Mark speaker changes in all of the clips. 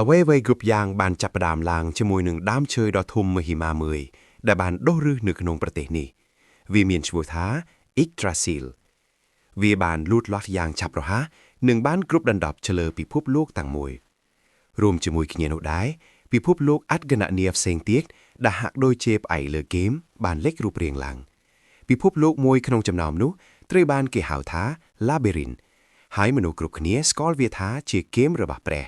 Speaker 1: អ្វីៗគ្រប់យ៉ាងបានចាប់ផ្ដើមឡើងជាមួយនឹងដើមឈើដ៏ធំមហិមាមួយដែលបានដុះឫសនៅក្នុងប្រទេសនេះវាមានឈ្មោះថា Yggdrasil វាបានលូតលាស់យ៉ាងឆាប់រហ័សនិងបានគ្របដណ្ដប់ឈលើពិភពលោកទាំងមូលរួមជាមួយគ្នានោះដែរពិភពលោកអត្តគណនាផ្សេងទៀតដែលហាក់ដូចជាផ្អែកលើហ្គេមបានលេចរូបរាងឡើងពិភពលោកមួយក្នុងចំណោមនោះត្រូវបានគេហៅថា Labyrinth ហើយមនុស្សគ្រប់គ្នាស្គាល់វាថាជាហ្គេមរបស់ព្រះ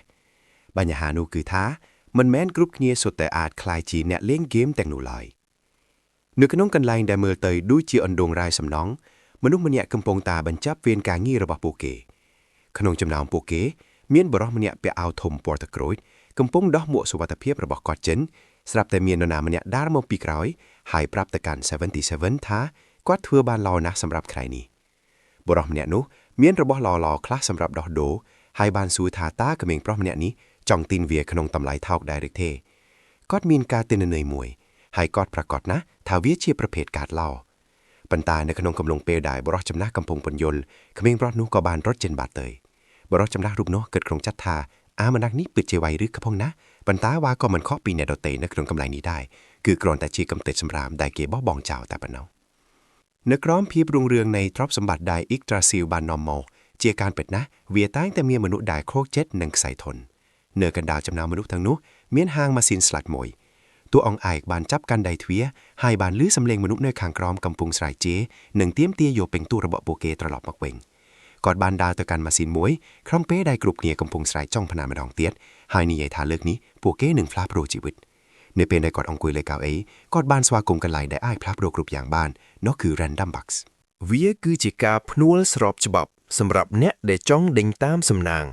Speaker 1: បញ្ហានោះគឺថាមិនមែនគ្រប់គ្នាសុទ្ធតែអាចក្លាយជាអ្នកលេងហ្គេមទាំងនោះឡើយនៅក្នុងកន្លែងដែលមើលទៅដូចជាអណ្ដូងរ៉ែសំណង់មនុស្សម្នាក់កំពុងតាបញ្ចប់វេនការងាររបស់ពួកគេក្នុងចំណោមពួកគេមានបុរសម្នាក់ពាក់អាវធំពណ៌ទឹកក្រូចកំពុងដោះមួកសុវត្ថិភាពរបស់គាត់ចេញស្រាប់តែមាននរណាម្នាក់ដើរមកពីក្រោយហើយប្រាប់ទៅកាន់77ថាគាត់ធ្វើបានល្អណាស់សម្រាប់ថ្ងៃនេះបុរសម្នាក់នោះមានរបស់ល្អៗខ្លះសម្រាប់ដោះដូរហើយបានសួរថាតើក្មេងប្រុសម្នាក់នេះចង់ទិញវាក្នុងតម្លៃថោកដែរឬទេគាត់មានការទិន្នន័យមួយហើយគាត់ប្រាកដណាស់ថាវាជាប្រភេទកាតឡោប៉ុន្តែនៅក្នុងកំឡុងពេលដែលបុរសចំណាស់កំពុងពន្យល់ក្មេងប្រុសនោះក៏បានរត់ចេញបាត់ទៅបុរសចំណាស់រូបនោះគិតក្នុងចិត្តថាអាមណាក់នេះពិតជាវាយឬកំពុងណាស់ប៉ុន្តែវ៉ាក៏មិនខុសពីអ្នកដទៃនៅក្នុងកន្លែងនេះដែរគឺគ្រាន់តែជាកំទេចសម្រាមដែលគេបោះបង់ចោលតែប៉ុណ្ណោះនៅក្រោមភាពរុងរឿងនៃទ្រព្យសម្បត្តិដែល Yggdrasil បាននាំមកជាការពិតណាស់វាតែងតែមានមនុស្សដែលខកចិត្តនិងខ្សែធននៅកណ្ដាលចំណោមមនុស្សទាំងនោះមានហាងម៉ាស៊ីនស្លាច់មួយតួអង្គឯកបានចាប់កាន់ដៃទ្វារហើយបានលឺសំឡេងមនុស្សនៅខាងក្រោមកំពុងស្រែកជេរនិងទាមទារយកពេញទូរបស់ពួកគេត្រឡប់មកវិញគាត់បានដើរទៅកាន់ម៉ាស៊ីនមួយក្នុងពេលដែលគ្រប់គ្នាកំពុងស្រែកចង់ផ្នែកម្ដងទៀតហើយនិយាយថាលើកនេះពួកគេនឹងផ្លាស់ប្ដូរជីវិតនៅពេលដែលគាត់អង្គុយលើកៅអីគាត់បានស្វាគមន៍កន្លែងដែលអាចផ្លាស់ប្ដូរគ្រប់យ៉ាងបាននោះគឺ Random Box
Speaker 2: វាគឺជាការភ្នួលស្របច្បាប់សម្រាប់អ្នកដែលចង់ដេញតាមសំណាង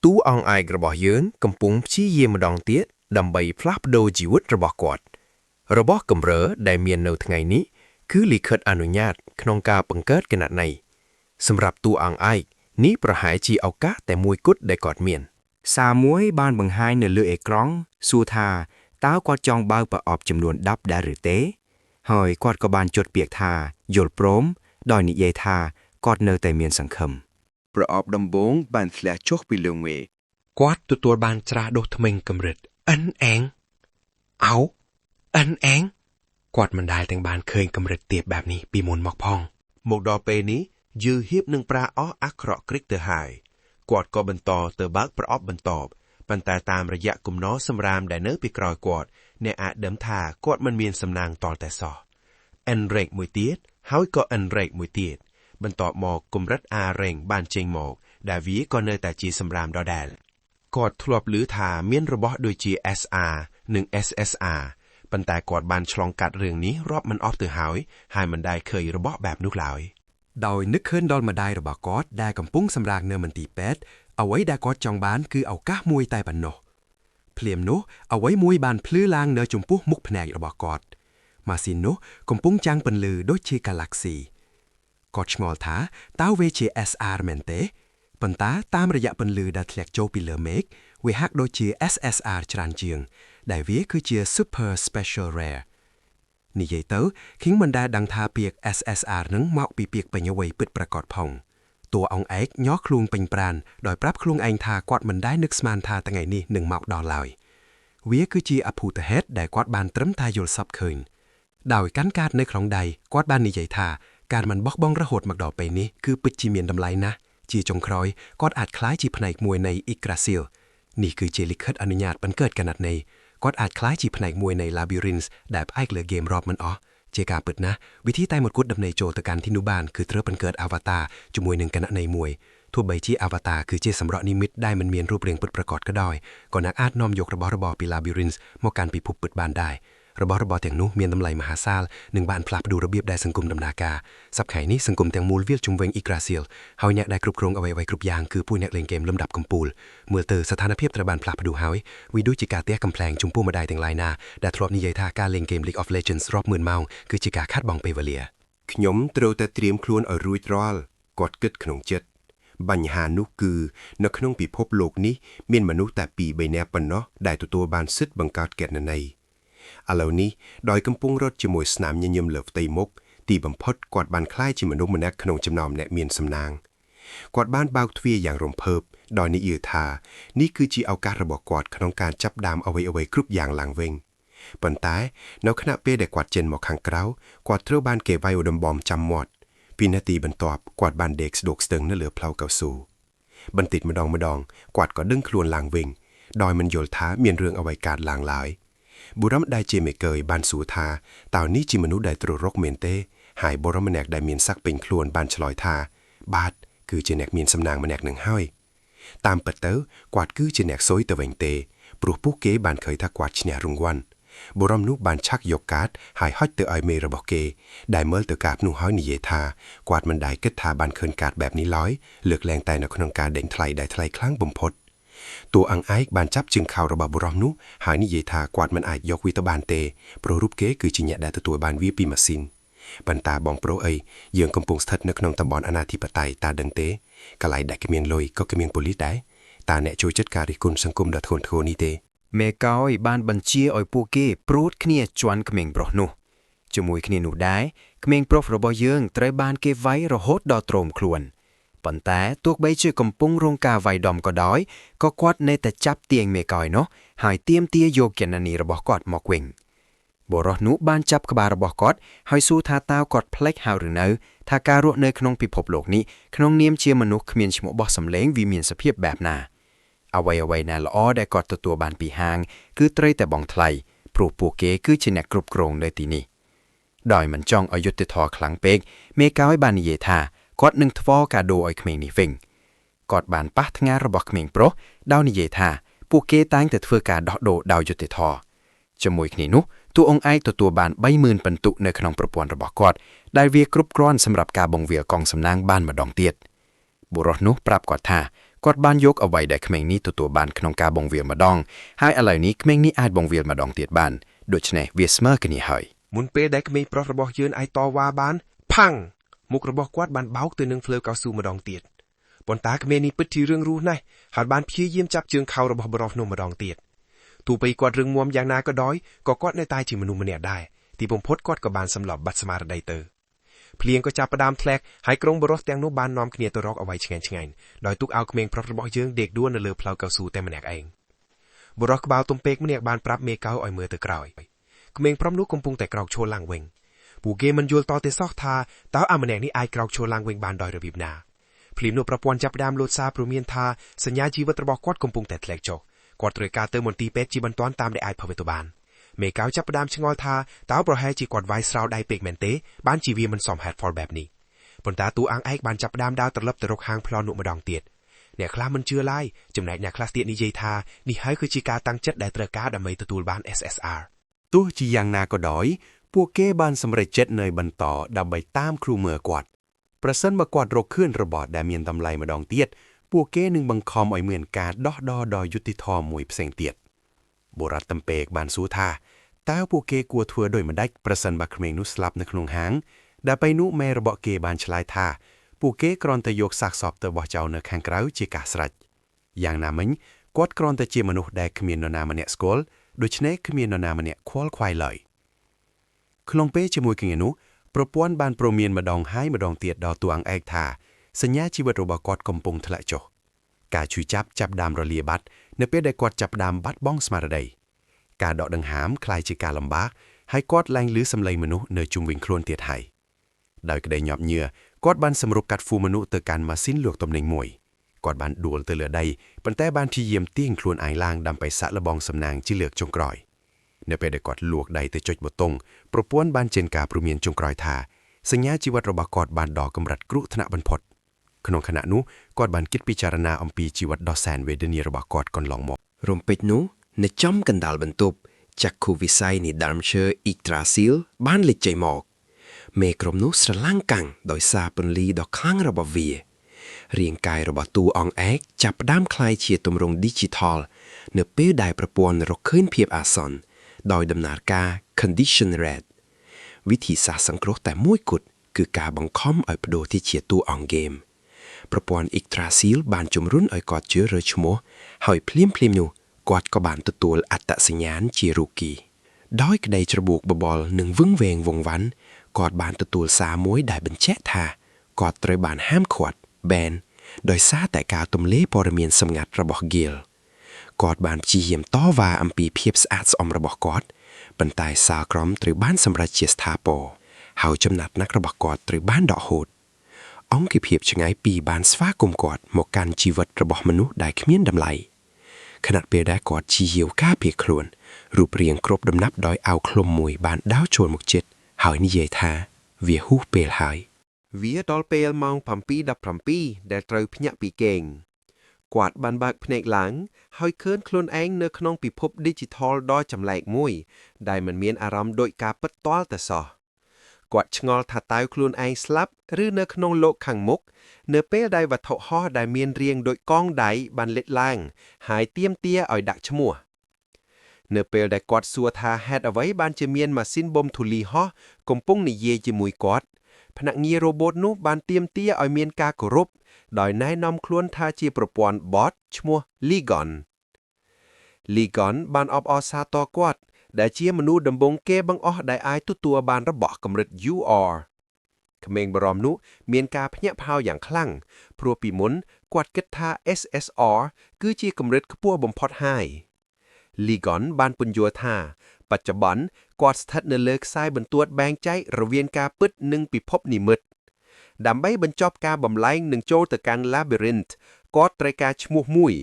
Speaker 2: តួអង្គឯករបស់យើងកំពុងព្យាយាមម្ដងទៀតដើម្បីផ្លាស់ប្ដូរជីវិតរបស់គាត់ របស់កម្រដែលមាននៅថ្ងៃនេះគឺលិខិតអនុញ្ញាតក្នុងការបង្កើតគណនីសម្រាប់តួអង្គឯកនេះប្រហែលជាឱកាសតែមួយគត់ដែលគាត់មាន
Speaker 3: សារមួយបានបង្ហាញនៅលើអេក្រង់សួរថាតើគាត់ចង់បើកប្រអប់ចំនួន10ដែរឬទេ ហើយគាត់ក៏បានចុចពាក្យថាយល់ព្រមដោយនិយាយថាគាត់នៅតែមានសង្ឃឹម
Speaker 4: ប្រអប់ដំបូងបានធ្លាក់ចុះពីលើមេឃ
Speaker 5: គាត់ទទួលបានច្រាសដុសធ្មេញកម្រិត NN អោ NN គាត់មិនដែលទាំងបានឃើញកម្រិតទាបបែបនេះពីមុនមកផង
Speaker 6: មកដល់ពេលនេះយឺហៀបនឹងប្រាអស់អាក្រក់គ្រិចទៅហើយគាត់ក៏បន្តទៅបើកប្រអប់បន្តប៉ុន្តែតាមរយៈគំនរសម្រាមដែលនៅពីក្រោយគាត់អ្នកអាចដឹងថាគាត់មិនមានសំណាងតល់តែសោះ Enrek មួយទៀតហើយក៏ Enrek មួយទៀតបន្ទាប់មកកម្រិត A rank បានចេញមកដែលវាក៏នៅតែជាសម្រាមដដែលគាត់ធ្លាប់ឮថាមានរបស់ដូចជា SR និង SSR ប៉ុន្តែគាត់បានឆ្លងកាត់រឿងនេះរាប់មិនអស់ទៅហើយហើយមិនដែលឃើញរបស់បែបនោះឡើយ
Speaker 1: ដោយនឹកឃើញដល់ម្ដាយរបស់គាត់ដែលកំពុងសម្រាកនៅមន្ទីរពេទ្យអ្វីដែលគាត់ចង់បានគឺឱកាសមួយតែប៉ុណ្ណោះភ្លាមនោះអ្វីមួយបានភ្លឺឡើងនៅចំពោះមុខភ្នែករបស់គាត់ម៉ាស៊ីននោះកំពុងចាំងពន្លឺដូចជា Galaxy គាត់ឆ្ងល់ថាតើវាជា SR មែនទេប៉ុន្តែតាមរយៈពន្លឺដែលធ្លាក់ចូលពីលើមេឃវាហាក់ដូចជា SSR ច្រើនជាង ដែលវាគឺជា Super Special Rare និយាយទៅខ្ញុំមិនដែលដឹងថាពាក្យ SSR នឹងមកពីពាក្យពេញអ្វីពិតប្រាកដផងតួអង្គឯកញ័រខ្លួនពេញប្រានដោយប្រាប់ខ្លួនឯងថាគាត់មិនដែលនឹកស្មានថាថ្ងៃនេះនឹងមកដល់ឡើយវាគឺជាអភូតហេតុដែលគាត់បានត្រឹមតែយល់សប្តិឃើញដោយកាន់កាតនៅក្នុងដៃគាត់បាននិយាយថាការមិនបោះបង់រហូតមកដល់ពេលនេះគឺពិតជាមានតម្លៃណាស់ជាចុងក្រោយគាត់អាចក្លាយជាផ្នែកមួយនៃ Yggdrasil នេះគឺជាលិខិតអនុញ្ញាតបង្កើតកណិតនៃគាត់អាចក្លាយជាផ្នែកមួយនៃ Labyrinth ដែលផ្អែកលើហ្គេមរាប់មិនអស់ជាការពិតណាស់វិធីតែមួយគត់ដើម្បីចូលទៅកាន់ទីនោះបានគឺត្រូវបង្កើត Avatar ជាមួយនឹងគណនីមួយទោះបីជា Avatar គឺជាសម្រក់និមិត្តដែលមិនមានរូបរាងពិតប្រាកដក៏ដោយក៏អ្នកអាចនាំយករបស់របរពី Labyrinth មកកាន់ពិភពពិតបានដែររបស់របរទាំងនោះមានតម្លៃមហាសាលនិងបានផ្លាស់ប្ដូររបៀបដែលសង្គមដំណើរការសប្តាហ៍នេះសង្គមទាំងមូលវាលជុំវិញ Yggdrasil ហើយអ្នកដែលគ្រប់គ្រងអ្វីៗគ្រប់យ៉ាងគឺពួកអ្នកលេងហ្គេមលំដាប់កំពូលមើលទៅស្ថានភាពត្រូវបានផ្លាស់ប្ដូរហើយវាដូចជាការទះកំប្លែងចំពោះម្ដាយទាំងឡាយណាដែលធ្លាប់និយាយថាការលេងហ្គេម League of Legends រាប់ម៉ឺនម៉ោងគឺជាការខាតបង់ពេលវេលា
Speaker 4: ខ្ញុំត្រូវតែត្រៀមខ្លួនឲ្យរួចរាល់គាត់គិតក្នុងចិត្តបញ្ហានោះគឺនៅក្នុងពិភពលោកនេះមានមនុស្សតែពីរបីនាក់ប៉ុណ្ណោះដែលទទួលបានសិទ្ធិបង្កើតគណនីឥឡូវនេះដោយកំពុងរត់ជាមួយស្នាមញញឹមលើផ្ទៃមុខទីបំផុតគាត់បានក្លាយជាមនុស្សម្នាក់ក្នុងចំណោមអ្នកមានសំណាង គាត់បានបើកទ្វារយ៉ាងរំភើបដោយនិយាយថានេះគឺជាឱកាសរបស់គាត់ក្នុងការចាប់ផ្ដើមអ្វីៗគ្រប់យ៉ាងឡើងវិញប៉ុន្តែនៅខណៈពេលដែលគាត់ចេញមកខាងក្រៅគាត់ត្រូវបានគេវាយឧត្តមបំចាំមាត់ពីនាទីបន្ទាប់គាត់បានដេកស្ដុកស្ទឹងនៅលើផ្លូវកៅស៊ូបន្តិចម្ដងម្ដងគាត់ក៏ដឹងខ្លួនឡើងវិញដោយមិនយល់ថាមានរឿងអ្វីកើតឡើងឡើយបុរសដែលជាមេកើយបានសួរថាតើនេះជាមនុស្សដែលត្រូវរកមែនទេហើយបុរសម្នាក់ដែលមានស័ក្តិពេញខ្លួនបានឆ្លើយថាបាទគឺជាអ្នកមានសំណាងម្នាក់នឹងហើយតាមពិតទៅគាត់គឺជាអ្នកស៊ុយទៅវិញទេព្រោះពួកគេបានឃើញថាគាត់ឈ្នះរង្វាន់បុរសនោះបានឆាក់យកកាតហើយហុចទៅឲ្យមេរបស់គេដែលមើលទៅកាតនោះហើយនិយាយថាគាត់មិនដែលគិតថាបានឃើញកាតបែបនេះឡើយលើកលែងតែនៅក្នុងការដេញថ្លៃដែលថ្លៃខ្លាំងបំផុតតួអង្គឯកបានចាប់ជើងខោរបស់បុរសនោះហើយនិយាយថាគាត់មិនអាចយកវាទៅបានទេព្រោះរូបគេគឺជាអ្នកដែលទទួលបានវាពីម៉ាស៊ីនប៉ុន្តែបងប្រុសអីយើងកំពុងស្ថិតនៅក្នុងតំបន់អាណាធិបតេយ្យតើដឹងទេកន្លែងដែលគ្មានលុយក៏គ្មានប៉ូលីសដែរតើអ្នកជួយចិត្តការរិះគន់សង្គមដ៏ធ្ងន់ធ្ងរនេះទេ
Speaker 3: មេកោយបានបញ្ជាឲ្យពួកគេព្រួតគ្នាជន់ក្មេងប្រុសនោះជាមួយគ្នានោះដែរក្មេងប្រុសរបស់យើងត្រូវបានគេវាយរហូតដល់ទ្រោមខ្លួនប៉ុន្តែទោះបីជាកំពុងរងការវាយដំក៏ដោយក៏គាត់នៅតែចាប់ទាញមេកោយនោះហើយទាមទារយកគណនីរបស់គាត់មកវិញបុរសនោះបានចាប់ក្បាលរបស់គាត់ហើយសួរថាតើគាត់ភ្លេចហើយឬនៅថាការរស់នៅក្នុងពិភពលោកនេះក្នុងនាមជាមនុស្សគ្មានឈ្មោះបោះសម្លេងវាមានសភាពបែបណាអ្វីៗណាល្អដែលគាត់ទទួលបានពីហាងគឺត្រូវតែបង់ថ្លៃព្រោះពួកគេគឺជាអ្នកគ្រប់គ្រងនៅទីនេះដោយមិនចង់ឲ្យយុត្តិធម៌ខ្លាំងពេកមេកោយបាននិយាយថាគាត់នឹងធ្វើកាដូឲ្យក្មេងនេះវិញគាត់បានប៉ះថ្ងាសរបស់ក្មេងប្រុសដោយនិយាយថាពួកគេតែងតែធ្វើការដោះដូរដោយយុត្តិធម៌ជាមួយគ្នានោះតួអង្គឯកទទួលបាន30,000ពិន្ទុនៅក្នុងប្រព័ន្ធរបស់គាត់ដែលវាគ្រប់គ្រាន់សម្រាប់ការបង្វិលកងសំណាងបានម្ដងទៀតបុរសនោះប្រាប់គាត់ថាគាត់បានយកអ្វីដែលក្មេងនេះទទួលបានក្នុងការបង្វិលម្ដងហើយឥឡូវនេះក្មេងនេះអាចបង្វិលម្ដងទៀតបានដូច្នេះវាស្មើគ្នាហើយ
Speaker 6: មុនពេលដែលក្មេងប្រុសរបស់យើងអាចតវ៉ាបានផាំងមុខរបស់គាត់បានបោកទៅនឹងផ្លូវកៅស៊ូម្ដងទៀតប៉ុន្តែក្មេងនេះពិតជារឿងរស់ណាស់ហើយបានព្យាយាមចាប់ជើងខោរបស់បុរសនោះម្ដងទៀតទោះបីគាត់រឹងមាំយ៉ាងណាក៏ដោយក៏គាត់នៅតែជាមនុស្សម្នាក់ដែរទីបំផុតគាត់ក៏បានសម្លប់បាត់ស្មារតីទៅភ្លៀងក៏ចាប់ផ្ដើមធ្លាក់ហើយក្រុមបុរសទាំងនោះបាននាំគ្នាទៅរកអ្វីឆ្ងាញ់ឆ្ងាញ់ដោយទុកឲ្យក្មេងប្រុសរបស់យើងដេកដួលនៅលើផ្លូវកៅស៊ូតែម្នាក់ឯងបុរសក្បាលទំពេកម្នាក់បានប្រាប់មេកៅឲ្យមើលទៅក្រោយក្មេងប្រុសនោះកំពុងតែក្រោកឈរឡើងវិញពួកគេមិនយល់តទេសោះថាតើអាម្នាក់នេះអាចក្រោកឈរឡើងវិញបានដោយរបៀបណាភ្លាមនោះប្រព័ន្ធចាប់ផ្ដើមលោតសារព្រមានថាសញ្ញាជីវិតរបស់គាត់កំពុងតែធ្លាក់ចុះគាត់ត្រូវការទៅមន្ទីរពេទ្យជាបន្ទាន់តាមដែលអាចផលទៅបានមេកៅចាប់ផ្ដើមឆ្ងល់ថាតើប្រហែលជាគាត់វាយស្រោដៃពេកមែនទេបានជាវាមិនសមហេតុផលបែបនេះប៉ុន្តែតួអង្គឯកបានចាប់ផ្ដើមដើរត្រឡប់ទៅរកហាងប្លន់នោះម្ដងទៀតអ្នកខ្លះមិនជឿឡើយចំណែកអ្នកខ្លះទៀតនិយាយថានេះហើយគឺជាការតាំងចិត្តដែលត្រូវការដើម្បីទទួលបាន SSR
Speaker 1: ទោះជាយ៉ាងណាក៏ដោយពួកគេបានសម្រេចចិត្តនៅបន្តដើម្បីតាមគ្រូមើលគាត់ប្រសិនបើគាត់រកឃើញរបស់ដែលមានតម្លៃម្ដងទៀតពួកគេនឹងបង្ខំឲ្យមានការដោះដូរដោយយុត្តិធម៌មួយផ្សេងទៀតបុរសតំពេកបានសួរថាតើពួកគេគួរធ្វើដោយម្ដេចប្រសិនបើក្មេងនោះស្លាប់នៅក្នុងហាងដែលពេលនោះមេរបស់គេបានឆ្លើយថាពួកគេគ្រាន់តែយកសាកសពទៅបោះចោលនៅខាងក្រៅជាការស្រេចយ៉ាងណាមិញគាត់គ្រាន់តែជាមនុស្សដែលគ្មាននរណាម្នាក់ស្គាល់ដូច្នេះគ្មាននរណាម្នាក់ខ្វល់ខ្វាយឡើយក្នុងពេលជាមួយគ្នានោះប្រព័ន្ធបានព្រមានម្ដងហើយម្ដងទៀតដល់តួអង្គឯកថាសញ្ញាជីវិតរបស់គាត់កំពុងធ្លាក់ចុះការឈឺចាប់ចាប់ដើមរលាបាត់នៅពេលដែលគាត់ចាប់ដើមបាត់បង់ស្មារតីការដកដង្ហើមក្លាយជាការលំបាកហើយគាត់ឡើងឮសំឡេងមនុស្សនៅជុំវិញខ្លួនទៀតហើយដោយក្តីញាប់ញឿគាត់បានសម្រុកកាត់ហ្វូមនុស្សទៅកាន់ម៉ាស៊ីនលក់ទំនិញមួយគាត់បានដួលទៅលើដីប៉ុន្តែបានព្យាយាមទាញខ្លួនឯងឡើងដើម្បីសាក់លបងសំណាងជាលើកចុងក្រោយនៅពេលដែលគាត់លួកដៃទៅចុចប៊ូតុងប្រព័ន្ធបានចេញការព្រមានចុងក្រោយថាសញ្ញាជីវិតរបស់គាត់បានដល់កម្រិតគ្រោះថ្នាក់បំផុតក្នុងខណៈនោះគាត់បានគិតពិចារណាអំពីជីវិតដ៏សែនវេទនារបស់គាត់កន្លងមក
Speaker 2: រំពេចនោះនៅចំកណ្ដាលបន្ទប់ចក្ខុវិស័យនៃដើមឈើអ៊ីកត្រាស៊ីលបានលេចចេញមកមេក្រុមនោះស្រឡាំងកាំងដោយសារពន្លឺដ៏ខ្លាំងរបស់វារាងកាយរបស់តួអង្គឯកចាប់ផ្ដើមក្លាយជាទម្រង់ Digital នៅពេលដែលប្រព័ន្ធរកឃើញភាពអាសន្នដោយដំណើរការ Condition Red វិធីសាស្ត្រសង្គ្រោះតែមួយគត់គឺការបង្ខំឲ្យប្ដូរទៅជាតួអង្គហ្គេមប្រព័ន្ធ Yggdrasil បានជំរុញឲ្យគាត់ជ្រើសរើសឈ្មោះហើយភ្លាមៗនោះគាត់ក៏បានទទួលអត្តសញ្ញាណជារូគីដោយក្តីច្របូកបបល់និងវឹងវែងវង្វាន់គាត់បានទទួលសារមួយដែលបញ្ជាក់ថាគាត់ត្រូវបានហាមឃាត់ ban
Speaker 5: ដោយសារតែការទម្លាយព័ត៌មានសម្ងាត់របស់ Gil គាត់បានព្យាយាមតវ៉ាអំពីភាពស្អាតស្អំរបស់គាត់ប៉ុន្តែសាលក្រមត្រូវបានសម្រេចជាស្ថាពរហើយចំណាត់ថ្នាក់របស់គាត់ត្រូវបានដកហូត អង្គភាពឆ្ងាយពីរបានស្វាគមន៍គាត់មកកាន់ជីវិតរបស់មនុស្សដែលគ្មានតម្លៃខណៈពេលដែលគាត់ជាយាវការពារខ្លួនរូបរាងគ្រប់ដំណាប់ដោយអាវឃ្លុំមួយបានដើរចូលមកជិតហើយនិយាយថាវាហួសពេលហើយ
Speaker 6: វាដល់ពេលម៉ោង7:17ដែលត្រូវភ្ញាក់ពីគេងគាត់បានបើកភ្នែកឡើង ហើយឃើញខ្លួនឯងនៅក្នុងពិភព Digital ដ៏ចម្លែកមួយ ដែលមិនមានអារម្មណ៍ដូចការពិតទាល់តែសោះគាត់ឆ្ងល់ថាតើខ្លួនឯងស្លាប់ឬនៅក្នុងលោកខាងមុខនៅពេលដែលវត្ថុហោះដែលមានរាងដូចកងដៃបានលេចឡើង ហើយទាមទារឲ្យដាក់ឈ្មោះ នៅពេលដែលគាត់សួរថាហេតុអ្វីបានជាមានម៉ាស៊ីនបូមធូលីហោះកំពុងនិយាយជាមួយគាត់ភ្នាក់ងាររ៉ូបូតនោះបានទាមទារឲ្យមានការគោរពដោយណែនាំខ្លួនថាជាប្រព័ន្ធ bot ឈ្មោះ Ligon Ligon បានអបអរសាទរគាត់ ដែលជាមនុស្សដំបូងគេបង្អស់ដែលអាចទទួលបានរបស់កម្រិត UR ក្មេងបរមនោះមានការភ្ញាក់ផ្អើលយ៉ាងខ្លាំងព្រោះពីមុនគាត់គិតថា SSR គឺជាកម្រិតខ្ពស់បំផុតហើយ Ligon បានពន្យល់ថា បច្ចុប្បន្នគាត់ស្ថិតនៅលើខ្សែបន្ទាត់បែងចែករវាងការពិតនិងពិភពនិមិត្តដើម្បីបញ្ចប់ការបំលែងនិងចូលទៅកាន់ Labyrinth គាត់ត្រូវការឈ្មោះមួយ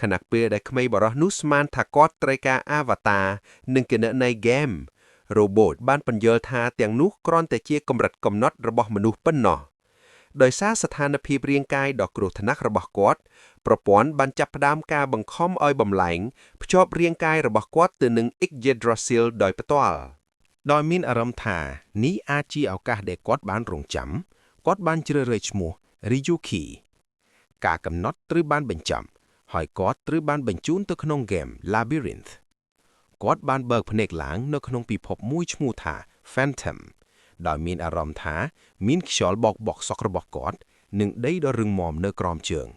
Speaker 6: ខណៈពេលដែលក្មេងបរិសនោះស្មានថាគាត់ត្រូវការ Avatar និងគណនី Game Robot បានពន្យល់ថាទាំងនោះគ្រាន់តែជាកម្រិតកំណត់របស់មនុស្សប៉ុណ្ណោះដោយសារស្ថានភាពរាងកាយដ៏គ្រោះថ្នាក់របស់គាត់ ប្រព័ន្ធបានចាប់ផ្ដើមការបង្ខំឲ្យបំលែងភ្ជាប់រាងកាយរបស់គាត់ទៅនឹង Yggdrasil ដោយផ្ទាល់
Speaker 1: ដោយមានអារម្មណ៍ថានេះអាចជាឱកាសដែលគាត់បានរងចាំគាត់បានជ្រើសរើសឈ្មោះ Ryuki ការកំណត់ត្រូវបានបញ្ចប់ហើយគាត់ត្រូវបានបញ្ជូនទៅក្នុងហ្គេម Labyrinth គាត់បានបើកភ្នែកឡើងនៅក្នុងពិភពមួយឈ្មោះថា Phantom ដោយមានអារម្មណ៍ថាមានខ្យល់បោកបក់សក់របស់គាត់និងដីដ៏រឹងមាំនៅក្រោមជើង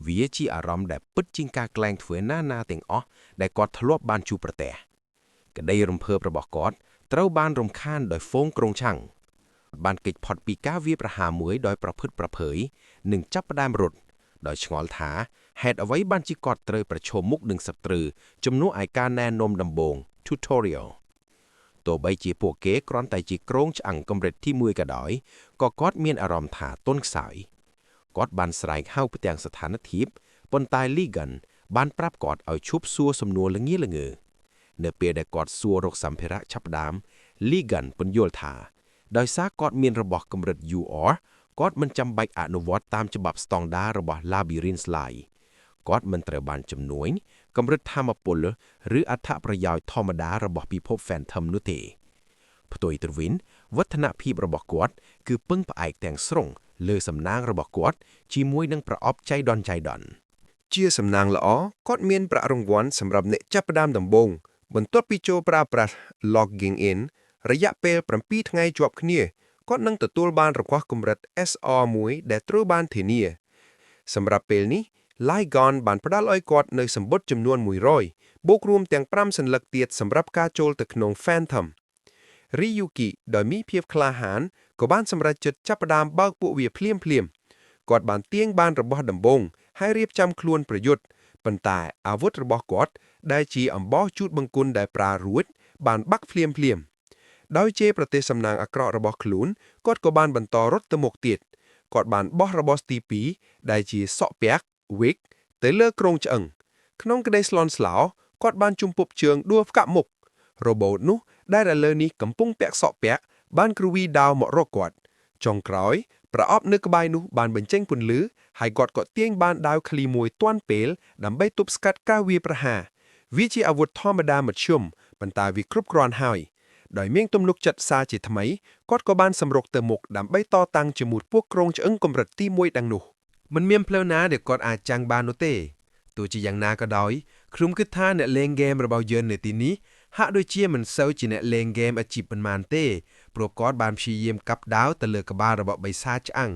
Speaker 1: វាជាអារម្មណ៍ដែលពិតជាងការក្លែងធ្វើណាណាទាំងអស់ដែលគាត់ធ្លាប់បានជួបប្រទះក្តីរំភើបរបស់គាត់ត្រូវបានរំខានដោយហ្វូងក្រុងឆាំងបានគេចផុតពីការវាយប្រហារមួយដោយប្រភឹតប្រភើយនិងចាប់ផ្ដើមរត់ដោយឆ្ងល់ថាហេតុអ្វីបានជាគាត់ត្រូវប្រឈមមុខនឹងសត្រូវជំនួសឲ្យការណែនាំដំបូង tutorial ទោះបីជាពួកគេគ្រាន់តែជាគ្រោងឆ្អឹងកម្រិតទី1ក៏ដោយក៏គាត់មានអារម្មណ៍ថាទន់ខ្សោយគាត់បានស្រែកហៅផ្ទាំងស្ថានភាពប៉ុន្តែ Ligan បានប្រាប់គាត់ឲ្យឈប់សួរសំណួរល្ងាល្ងើនៅពេលដែលគាត់សួររកសម្ភារៈចាប់ផ្ដើម Ligan ពន្យល់ថាដោយសារគាត់មានរបស់កម្រិត UR គាត់មិនចាំបាច់អនុវត្តតាមច្បាប់ស្តង់ដាររបស់ Labyrinth ឡើយគាត់មិនត្រូវបានជំនួញកម្រិតថាមពលឬអត្ថប្រយោជន៍ធម្មតារបស់ពិភព Phantom នោះទេផ្ទុយទៅវិញវឌ្ឍនភាពរបស់គាត់គឺពឹងផ្អែកទាំងស្រុងលើសំណាងរបស់គាត់ជាមួយនឹងប្រអប់ចៃដន្យចៃដន្យ
Speaker 2: ជាសំណាងល្អគាត់មានប្រាក់រង្វាន់សម្រាប់អ្នកចាប់ផ្ដើមដំបូងបន្ទាប់ពីចូលប្រើប្រាស់ Logging In រយៈពេល7ថ្ងៃជាប់គ្នាគាត់នឹងទទួលបានរបស់កម្រិត SR1 ដែលត្រូវបានធានាសម្រាប់ពេលនេះ Ligon បានផ្ដល់ឲ្យគាត់នៅសម្បត្តិចំនួន100បូករួមទាំង5សន្លឹកទៀតសម្រាប់ការចូលទៅក្នុង Phantom Ryuki ដោយមានភាពក្លាហានក៏បានសម្រេចចិត្តចាប់ផ្ដើមបើកពួកវាភ្លាមភ្លាមៗគាត់បានទាញបានរបស់ដំបូងហើយរៀបចំខ្លួនប្រយុទ្ធប៉ុន្តែអាវុធរបស់គាត់ដែលជាអំបោសជូតបង្គន់ដែលប្រើរួចបានបាក់ភ្លាមភ្លាមៗដោយជេរប្រទេសសំណាងអាក្រក់របស់ខ្លួនគាត់ក៏បានបន្តរត់ទៅមុខទៀតគាត់បានបោះរបស់ទី2ដែលជាសក់ពាក់ wig ទៅលើគ្រោងឆ្អឹងក្នុងក្តីស្លន់ស្លោគាត់បានជំពប់ជើងដួលផ្កាក់មុខរ៉ូបូតនោះដែលឥឡូវនេះកំពុងពាក់សក់ពាក់បានគ្រវីដាវមករកគាត់ចុងក្រោយប្រអប់នៅក្បែរនោះបានបញ្ចេញពន្លឺហើយគាត់ក៏ទាញបានដាវឃ្លីមួយទាន់ពេលដើម្បីទប់ស្កាត់ការវាយប្រហារវាជាអាវុធធម្មតាមធ្យមប៉ុន្តែវាគ្រប់គ្រាន់ហើយដោយមានទំនុកចិត្តសារជាថ្មីគាត់ក៏បានសម្រុកទៅមុខដើម្បីតតាំងជាមួយពួកគ្រោងឆ្អឹងកម្រិតទី1ទាំងនោះ
Speaker 6: មិនមានផ្លូវណាដែលគាត់អាចចាំងបាននោះទេទោះជាយ៉ាងណាក៏ដោយខ្ញុំគិតថាអ្នកលេងហ្គេមរបស់យើងនៅទីនេះហាក់ដូចជាមិនសូវជាអ្នកលេងហ្គេមអាជីពប៉ុន្មានទេព្រោះគាត់បានព្យាយាមកាប់ដាវទៅលើក្បាលរបស់បិសាចឆ្អឹង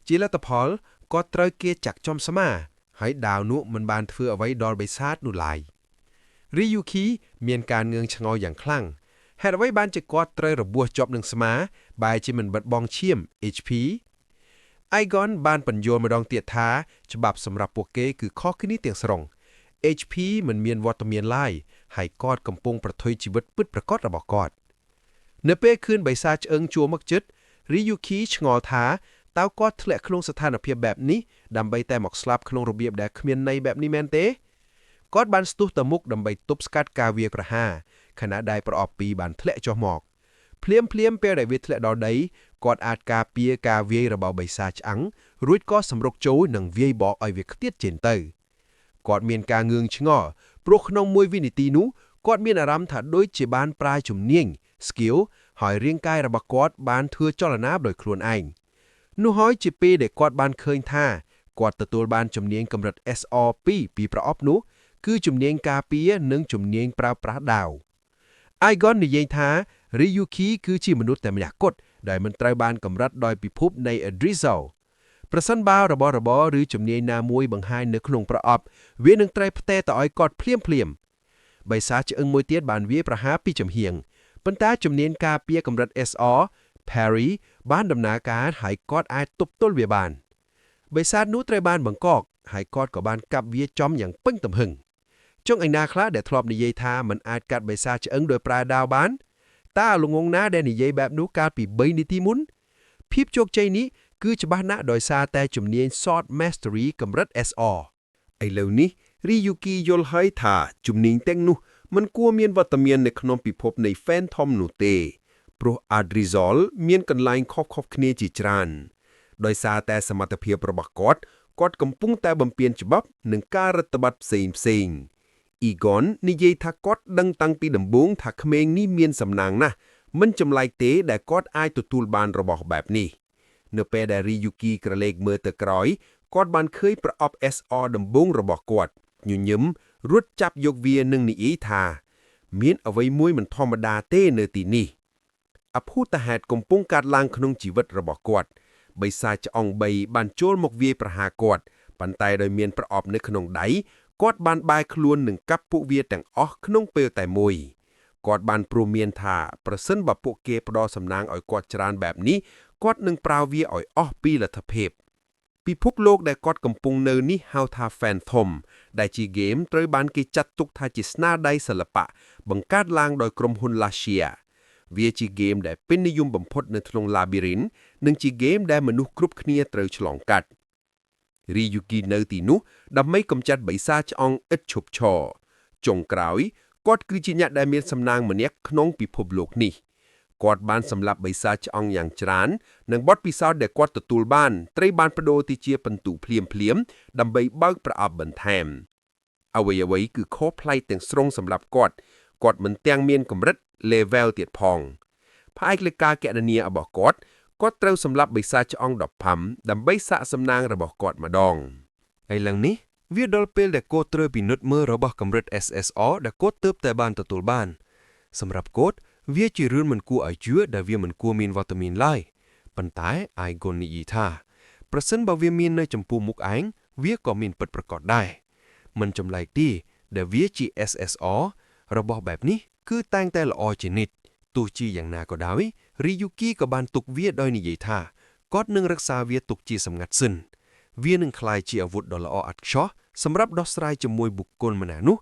Speaker 6: ជាលទ្ធផលគាត់ត្រូវគេចាក់ចំស្មាហើយដាវនោះមិនបានធ្វើអ្វីដល់បិសាចនោះឡើយរីយូគីមានការងឿងឆ្ងល់យ៉ាងខ្លាំងហេតុអ្វីបានជាគាត់ត្រូវរបួសជាប់នឹងស្មាបែរជាមិនបិទបងឈាម HP Igon បានពន្យល់ម្ដងទៀតថាច្បាប់សម្រាប់ពួកគេគឺខុសគ្នាទាំងស្រុង HP មិនមានវត្តមានឡើយហើយគាត់កំពុងប្រថុយជីវិតពិតប្រាកដរបស់គាត់នៅពេលខឿនបិសាចឆ្អឹងជួមកចិត្ត Ryuki ឆ្ងល់ថាតើគាត់ធ្លាក់ក្នុងស្ថានភាពបែបនេះដើម្បីតែមកស្លាប់ក្នុងរបៀបដែលគ្មានន័យបែបនេះមែនទេគាត់បានស្ទុះទៅមុខដើម្បីទប់ស្កាត់ការវាយប្រហារខណៈដែលប្រអប់ពីរបានធ្លាក់ចុះមកភ្លាមភ្លាមពេលដែលវាធ្លាក់ដល់ដីគាត់អាចការពារការវាយរបស់បិសាចឆ្អឹងរួចក៏សម្រុកចូលនិងវាយបកឲ្យវាខ្ទាតចេញទៅគាត់មានការងឿងឆ្ងល់ព្រោះក្នុងមួយវិនាទីនោះគាត់មានអារម្មណ៍ថាដូចជាបានប្រើជំនាញ skill ហើយរាងកាយរបស់គាត់បានធ្វើចលនាដោយខ្លួនឯងនោះហើយជាពេលដែលគាត់បានឃើញថាគាត់ទទួលបានជំនាញកម្រិត SR2 ពីប្រអប់នោះគឺជំនាញការពារនិងជំនាញប្រើប្រាស់ដាវ Igon និយាយថា Ryuki គឺជាមនុស្សតែម្នាក់គត់ដែលមិនត្រូវបានកម្រិតដោយពិភពនៃ Yggdrasil ប្រសិនបើរបស់របរឬជំនាញណាមួយបង្ហាញនៅក្នុងប្រអប់វានឹងត្រូវផ្ទេរទៅឲ្យគាត់ភ្លាមភ្លាមបិសាចឆ្អឹងមួយទៀតបានវាយប្រហារពីចំហៀងប៉ុន្តែជំនាញការពារកម្រិត SR Parry បានដំណើរការហើយគាត់អាចទប់ទល់វាបានបិសាចនោះត្រូវបានបង្កកហើយគាត់ក៏បានកាប់វាចំយ៉ាងពេញទំហឹងចុងឯណាខ្លះដែលធ្លាប់និយាយថាมันអាចកាត់បិសាចឆ្អឹងដោយប្រើដាវបានតើល្ងងណាដែលនិយាយបែបនោះកាលពី3នាទីមុនភាពជោគជ័យនេះគឺច្បាស់ណាស់ដោយសារតែជំនាញ Sword Mastery កម្រិត SR
Speaker 1: ឥឡូវនេះ Ryuki យល់ហើយថាជំនាញទាំងនោះមិនគួរមានវត្តមាននៅក្នុងពិភពនៃ Phantom នោះទេព្រោះ Yggdrasil មានកន្លែងខុសៗគ្នាជាច្រើនដោយសារតែសមត្ថភាពរបស់គាត់គាត់កំពុងតែបំពានច្បាប់និងការរដ្ឋបတ်ផ្សេងផ្សេង Egon និយាយថាគាត់ដឹងតាំងពីដំបូងថាក្មេងនេះមានសំណាងណាស់មិនចម្លែកទេដែលគាត់អាចទទួលបានរបស់បែបនេះនៅពេលដែល Ryuki ក្រឡេកមើលទៅក្រោយគាត់បានឃើញប្រអប់ SR ដំបូងរបស់គាត់ញញឹមរត់ចាប់យកវានឹងនិយាយថា មានអ្វីមួយមិនធម្មតាទេនៅទីនេះអភូតហេតុកំពុងកើតឡើងក្នុងជីវិតរបស់គាត់បិសាចឆ្អង3បានចូលមកវាយប្រហារគាត់ប៉ុន្តែដោយមានប្រអប់នៅក្នុងដៃគាត់បានបែរខ្លួននឹងកាប់ពួកវាទាំងអស់ក្នុងពេលតែមួយគាត់បានព្រមានថាប្រសិនបើពួកគេផ្ដល់សំណាងឲ្យគាត់ច្រើនបែបនេះគាត់នឹងប្រើវាឲ្យអស់ពីលទ្ធភាពពិភពលោកដែលគាត់កំពុងនៅនេះហៅថា Phantom ដែលជាហ្គេមត្រូវបានគេចាត់ទុកថាជាស្នាដៃសិល្បៈបង្កើតឡើងដោយក្រុមហ៊ុន Lashia វាជាហ្គេមដែលពេញនិយមបំផុតនៅក្នុង Labyrinth និងជាហ្គេមដែលមនុស្សគ្រប់គ្នាត្រូវឆ្លងកាត់ Ryuki នៅទីនោះដើម្បីកម្ចាត់បិសាចឆ្អងឥតឈប់ឈរចុងក្រោយគាត់គឺជាអ្នកដែលមានសំណាងម្នាក់ក្នុងពិភពលោកនេះគាត់បានសម្លាប់បិសាចឆ្អងយ៉ាងច្រើននិងបទពិសោធន៍ដែលគាត់ទទួលបានត្រូវបានប្ដូរទៅជាពិន្ទុភ្លាមភ្លាមដើម្បីបើកប្រអប់បន្ថែមអ្វីអ្វីគឺខុសប្លែកទាំងស្រុងសម្រាប់គាត់គាត់មិនទាំងមានកម្រិត level ទៀតផងផ្អែកលើការគណនារបស់គាត់គាត់ត្រូវសម្លាប់បិសាចឆ្អង15ដើម្បីសាកសំណាងរបស់គាត់ម្ដង
Speaker 6: ឥឡូវនេះវាដល់ពេលដែលគាត់ត្រូវពិនិត្យមើលរបស់កម្រិត SSR ដែលគាត់ទើបតែបានទទួលបានសម្រាប់គាត់វាជារឿងមិនគួរឲ្យជឿដែលវាមិនគួរមានវត្តមានឡើយប៉ុន្តែ Igon និយាយថាប្រសិនបើវាមាននៅចំពោះមុខឯងវាក៏មានពិតប្រាកដដែរមិនចម្លែកទេដែលវាជា SSR របស់បែបនេះគឺតែងតែល្អជានិច្ចទោះជាយ៉ាងណាក៏ដោយ Ryuki ក៏បានទុកវាដោយនិយាយថាគាត់នឹងរក្សាវាទុកជាសម្ងាត់សិនវានឹងក្លាយជាអាវុធដ៏ល្អឥតខ្ចោះសម្រាប់ដោះស្រាយជាមួយបុគ្គលម្នាក់នោះ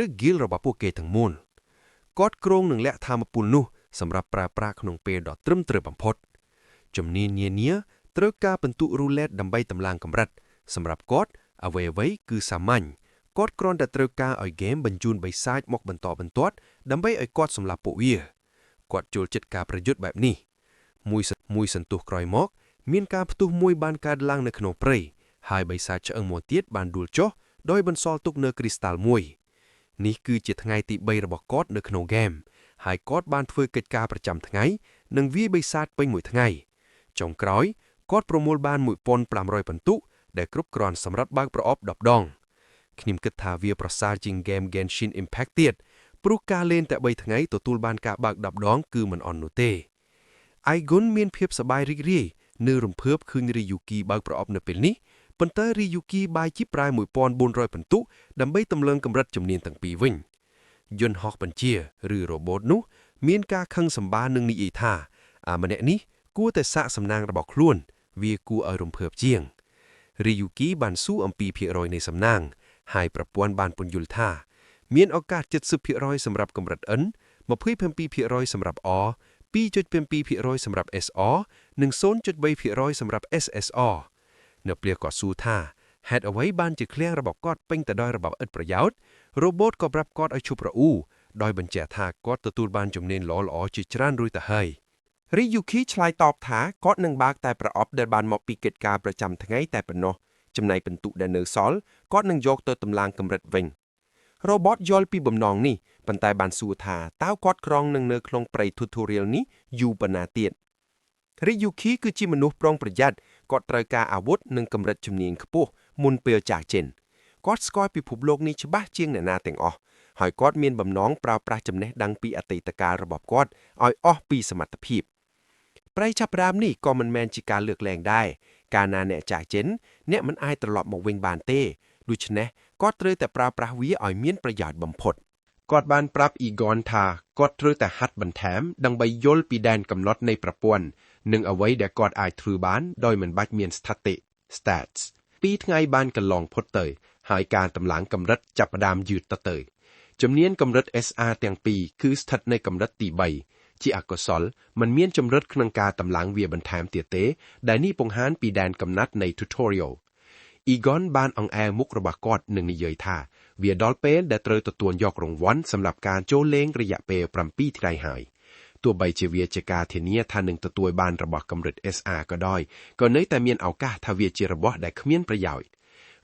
Speaker 6: ឬ guild របស់ពួកគេទាំងមូលគាត់គ្រោងនឹងលាក់ធម៌ពលនោះសម្រាប់ប្រើប្រាស់ក្នុងពេលដ៏ត្រឹមត្រូវបំផុតជំនាញនានាត្រូវការពិន្ទុ roulette ដើម្បីតម្លើងកម្រិតសម្រាប់គាត់អ្វីៗគឺសាមញ្ញគាត់គ្រាន់តែត្រូវការឲ្យហ្គេមបញ្ជូនបិសាចមកបន្តបន្ទាប់ដើម្បីឲ្យគាត់សម្លាប់ពួកវាគាត់ចូលចិត្តការប្រយុទ្ធបែបនេះមួយមួយសន្ទុះក្រោយមក មានការផ្ទុះមួយបានកើតឡើងនៅក្នុងព្រៃហើយបិសាចឆ្អឹងមួយទៀតបានដួលចុះដោយបន្សល់ទុកនៅគ្រីស្តាល់មួយនេះគឺជាថ្ងៃទី3របស់គាត់នៅក្នុងហ្គេមហើយគាត់បានធ្វើកិច្ចការប្រចាំថ្ងៃនិងវាយបិសាចពេញមួយថ្ងៃចុងក្រោយគាត់ប្រមូលបាន1500ពិន្ទុដែលគ្រប់គ្រាន់សម្រាប់បើកប្រអប់10ដងខ្ញុំគិតថាវាប្រសើរជាង game Genshin Impact ទៀតព្រោះការលេងតែ3ថ្ងៃទទួលបានការបើក10ដងគឺមិនអន់នោះទេ Aigun មានភាពសប្បាយរីករាយនៅរំភើបឃើញ Ryuki បើកប្រអប់នៅពេលនេះប៉ុន្តែ Ryuki បាយជាប្រាយ1400ពិន្ទុដើម្បីតម្លើងកម្រិតជំនាញទាំងពីរវិញយន្តហោះបញ្ជាឬរ៉ូបូតនោះមានការខឹងសម្បារនឹងនិយាយថាអាម្នាក់នេះគួរតែសាកសំណាងរបស់ខ្លួន វាគួរឲ្យរំភើបជាងរីយូគីបានសួរអំពីភាគរយនៃសំណាង ហើយប្រព័ន្ធបានពន្យល់ថា មានឱកាស70%សម្រាប់កម្រិត N 27%សម្រាប់ R 2.7%សម្រាប់ SR និង0.3%សម្រាប់ SSR នៅពេលគាត់សួរថាហេតុអ្វីបានជាឃ្លាំងរបស់គាត់ពេញទៅដោយរបស់ឥតប្រយោជន៍ robot ក៏ប្រាប់គាត់ឲ្យឈប់រអ៊ូដោយបញ្ជាក់ថាគាត់ទទួលបានជំនាញល្អៗជាច្រើនរួចទៅហើយរីយូគីឆ្លើយតបថាគាត់នឹងបើកតែប្រអប់ដែលបានមកពីកិច្ចការប្រចាំថ្ងៃតែប៉ុណ្ណោះចំណែកពិន្ទុដែលនៅសល់គាត់នឹងយកទៅតម្លើងកម្រិតវិញ robot យល់ពីបំណងនេះប៉ុន្តែបានសួរថាតើគាត់ក្រងនឹងនៅក្នុងព្រៃ tutorial នេះយូរប៉ុណ្ណាទៀតរីយូគីគឺជាមនុស្សប្រុងប្រយ័ត្នគាត់ត្រូវការអាវុធនិងកម្រិតជំនាញខ្ពស់មុនពេលចាស់ចេញគាត់ស្គាល់ពិភពលោកនេះច្បាស់ជាងអ្នកណាទាំងអស់ហើយគាត់មានបំណងប្រើប្រាស់ចំណេះដឹងពីអតីតកាលរបស់គាត់ឲ្យអស់ពីសមត្ថភាពព្រៃចាប់ផ្ដើមនេះក៏មិនមែនជាការលើកលែងដែរកាលណាអ្នកចាស់ចេញអ្នកមិនអាចត្រឡប់មកវិញបានទេដូច្នេះគាត់ត្រូវតែប្រើប្រាស់វាឲ្យមានប្រយោជន៍បំផុត
Speaker 4: គាត់បានប្រាប់អ៊ីហ្គនថាគាត់ត្រូវតែហាត់បន្ថែមដើម្បីយល់ពីដែនកំណត់នៃប្រព័ន្ធនិងអ្វីដែលគាត់អាចធ្វើបានដោយមិនបាច់មានស្ថិតិ stats ពីរថ្ងៃបានកន្លងផុតទៅ ហើយការតម្លើងកម្រិតចាប់ផ្ដើមយឺតទៅទៅជំនាញកម្រិត SR ទាំងពីរគឺស្ថិតនៅកម្រិតទី3ជាអកុសលមិនមានកម្រិតក្នុងការតម្លើងវាបន្ថែមទៀតទេ ដែលនេះបង្ហាញពីដែនកំណត់នៃ tutorial អ៊ីហ្គនបានអង្អែលមុខរបស់គាត់និងនិយាយថាវាដល់ពេលដែលត្រូវទទួលយករង្វាន់សម្រាប់ការចូលលេងរយៈពេល7ថ្ងៃហើយទោះបីជាវាជាការធានាថានឹងទទួលបានរបស់កម្រិត SR ក៏ដោយក៏នៅតែមានឱកាសថាវាជារបស់ដែលគ្មានប្រយោជន៍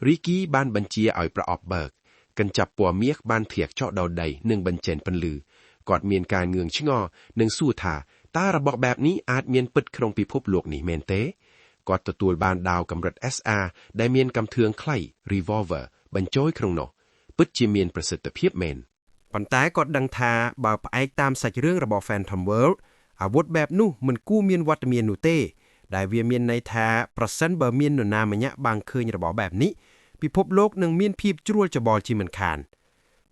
Speaker 4: រីគីបានបញ្ជាឲ្យប្រអប់បើកកញ្ចប់ពណ៌មាសបានធ្លាក់ចុះដល់ដីនិងបញ្ចេញពន្លឺគាត់មានការងឿងឆ្ងល់និងសួរថាតើរបស់បែបនេះអាចមានពិតក្នុងពិភពលោកនេះមែនទេគាត់ទទួលបានដាវកម្រិត SR ដែលមានកំធឿងខ្លី revolver បញ្ចូលក្នុងនោះពិតជាមានប្រសិទ្ធភាពមែន
Speaker 1: ប៉ុន្តែគាត់ដឹងថាបើផ្អែកតាមសាច់រឿងរបស់ Phantom World អាវុធបែបនោះមិនគួរមានវត្តមាននោះទេ ដែលវាមានន័យថាប្រសិនបើមាននរណាម្នាក់បានឃើញរបស់បែបនេះពិភពលោកនឹងមានភាពជ្រួលច្របល់ជាមិនខាន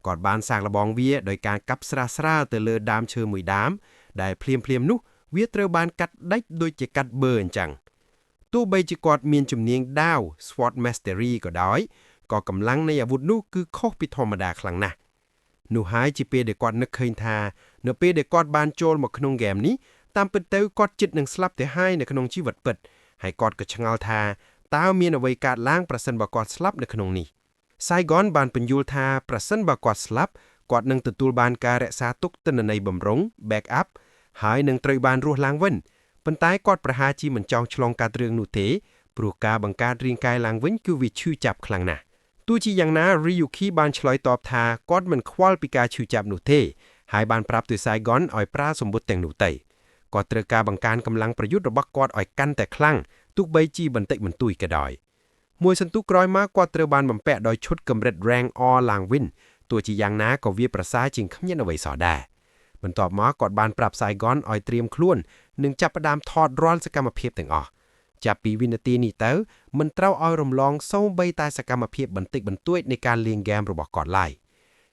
Speaker 1: គាត់បានសាកល្បងវាដោយការកាប់ស្រាលស្រាលទៅលើដើមឈើមួយដើមដែលភ្លាមភ្លាមនោះវាត្រូវបានកាត់ដាច់ដូចជាកាត់បឺអញ្ចឹងទោះបីជាគាត់មានជំនាញដាវ Sword Mastery ក៏ដោយក៏កម្លាំងនៃអាវុធនោះគឺខុសពីធម្មតាខ្លាំងណាស់នោះហើយជាពេលដែលគាត់នឹកឃើញថានៅពេលដែលគាត់បានចូលមកក្នុងហ្គេមនេះតាមពិតទៅគាត់ជិតនឹងស្លាប់ទៅហើយនៅក្នុងជីវិតពិតហើយគាត់ក៏ឆ្ងល់ថាតើមានអ្វីកើតឡើងប្រសិនបើគាត់ស្លាប់នៅក្នុងនេះ Saigon បានពន្យល់ថាប្រសិនបើគាត់ស្លាប់គាត់នឹងទទួលបានការរក្សាទុកទិន្នន័យបំរុង backup ហើយនឹងត្រូវបានរស់ឡើងវិញប៉ុន្តែគាត់ប្រហែលជាមិនចង់ឆ្លងកាត់រឿងនោះទេព្រោះការបង្កើតរាងកាយឡើងវិញគឺវាឈឺចាប់ខ្លាំងណាស់ទោះជាយ៉ាងណា Ryuki បានឆ្លើយតបថាគាត់មិនខ្វល់ពីការឈឺចាប់នោះទេហើយបានប្រាប់ទៅ Saigon ឲ្យប្រើសម្ពុតទាំងនោះទៅគាត់ត្រូវការបង្កើនកម្លាំងប្រយុទ្ធរបស់គាត់ឲ្យកាន់តែខ្លាំងទោះបីជាបន្តិចបន្តួចក៏ដោយមួយសន្ទុះក្រោយមកគាត់ត្រូវបានបំពាក់ដោយឈុតកម្រិត Rank R ឡើងវិញទោះជាយ៉ាងណាក៏វាប្រសើរជាងគ្មានអ្វីសោះដែរបន្ទាប់មកគាត់បានប្រាប់ Saigon ឲ្យត្រៀមខ្លួននិងចាប់ផ្ដើមថតរាល់សកម្មភាពទាំងអស់ចាប់ពីវិនាទីនេះទៅមិនត្រូវឲ្យរំលងសូម្បីតែសកម្មភាពបន្តិចបន្តួចនៃការលេងហ្គេមរបស់គាត់ឡើយ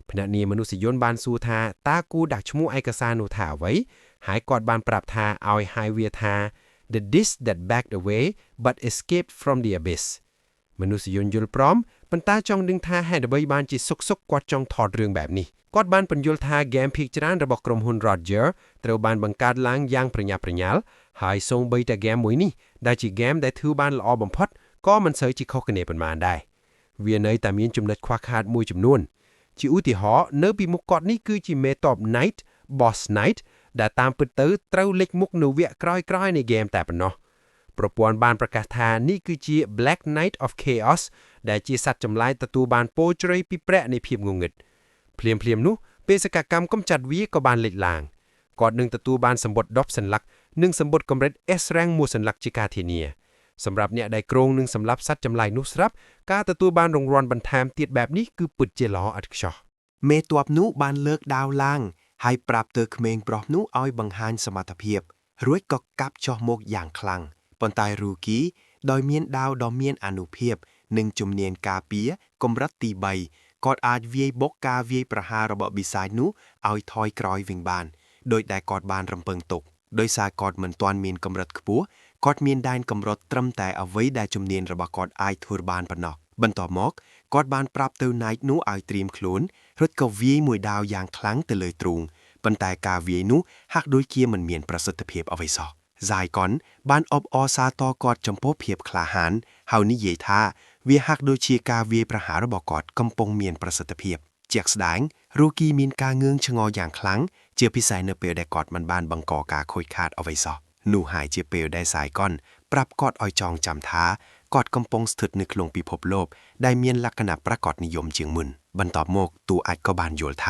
Speaker 1: ភ្នាក់ងារមនុស្សយន្តបានសួរថាតើគួរដាក់ឈ្មោះឯកសារនោះថាអ្វីហើយគាត់បានប្រាប់ថាឲ្យហៅវាថា the disc that backed away but escaped from the abyss មនុស្សយន្តយល់ព្រមប៉ុន្តែចង់ដឹងថាហេតុអ្វីបានជាសុកសុកគាត់ចង់ថតរឿងបែបនេះគាត់បានពន្យល់ថាហ្គេមភាគច្រើនរបស់ក្រុមហ៊ុន Roger ត្រូវបានបង្កើតឡើងយ៉ាងប្រញាប់ប្រញាល់ហើយសូម្បីតែហ្គេមមួយនេះដែលជាហ្គេមដែលធ្វើបានល្អបំផុតក៏មិនសូវជាខុសគ្នាប៉ុន្មានដែរវានៅតែមានចំណុចខ្វះខាតមួយចំនួនជាឧទាហរណ៍នៅពីមុខគាត់នេះគឺជាមេតប Knight Boss Knight ដែលតាមពិតទៅត្រូវលេចមុខនៅវគ្គក្រោយៗនៃហ្គេមតែប៉ុណ្ណោះប្រព័ន្ធបានប្រកាសថានេះគឺជា Black Knight of Chaos ដែលជាសត្វចម្លែកទទួលបានពរជ្រៃពីព្រះនៃភាពងងឹតភ្លាមភ្លាមនោះបេសកកម្មកំចាត់វាក៏បានលេចឡើងគាត់នឹងទទួលបានសម្បត្តិ10សន្លឹកនិងសម្បត្តិកម្រិត S rank មួយសន្លឹកជាការធានាសម្រាប់អ្នកដែលគ្រោងនឹងសម្លាប់សត្វចម្លែកនោះស្រាប់ការទទួលបានរង្វាន់បន្ថែមទៀតបែបនេះគឺពិតជាល្អឥតខ្ចោះ
Speaker 3: មេទ័ពនោះបានលើកដាវឡើង ហើយប្រាប់ទៅក្មេងប្រុសនោះឲ្យបង្ហាញសមត្ថភាព រួចក៏កាប់ចុះមកយ៉ាងខ្លាំងប៉ុន្តែរូគីដោយមានដាវដ៏មានអានុភាព និងជំនាញការពារកម្រិតទី3គាត់អាចវាយបុកការវាយប្រហាររបស់បិសាចនោះឲ្យថយក្រោយវិញបានដោយដែលគាត់បានរំពឹងទុកដោយសារគាត់មិនទាន់មានកម្រិតខ្ពស់
Speaker 1: គាត់មានដែនកម្រិតត្រឹមតែអ្វីដែលជំនាញរបស់គាត់អាចធ្វើបានប៉ុណ្ណោះបន្ទាប់មកគាត់បានប្រាប់ទៅ Knight នោះឲ្យត្រៀមខ្លួនរត់ក៏វាយមួយដាវយ៉ាងខ្លាំងទៅលើទ្រូងប៉ុន្តែការវាយនោះហាក់ដូចជាមិនមានប្រសិទ្ធភាពអ្វីសោះហ្សាយកុនបានអបអរសាទរគាត់ចំពោះភាពក្លាហានហើយនិយាយថាវាហាក់ដូចជាការវាយប្រហាររបស់គាត់កំពុងមានប្រសិទ្ធភាពជាក់ស្ដែងរូគីមានការងឿងឆ្ងល់យ៉ាងខ្លាំងជាពិសេសនៅពេលដែលគាត់មិនបានបង្កការខូចខាតអ្វីសោះនោះហើយជាពេលដែលសាយកុនប្រាប់គាត់ឲ្យចងចាំថាគាត់កំពុងស្ថិតនៅក្នុងពិភពលោកដែលមានលក្ខណៈប្រកបនិយមជាងមុនបន្ទាប់មកតួអាចក៏បានយល់ថ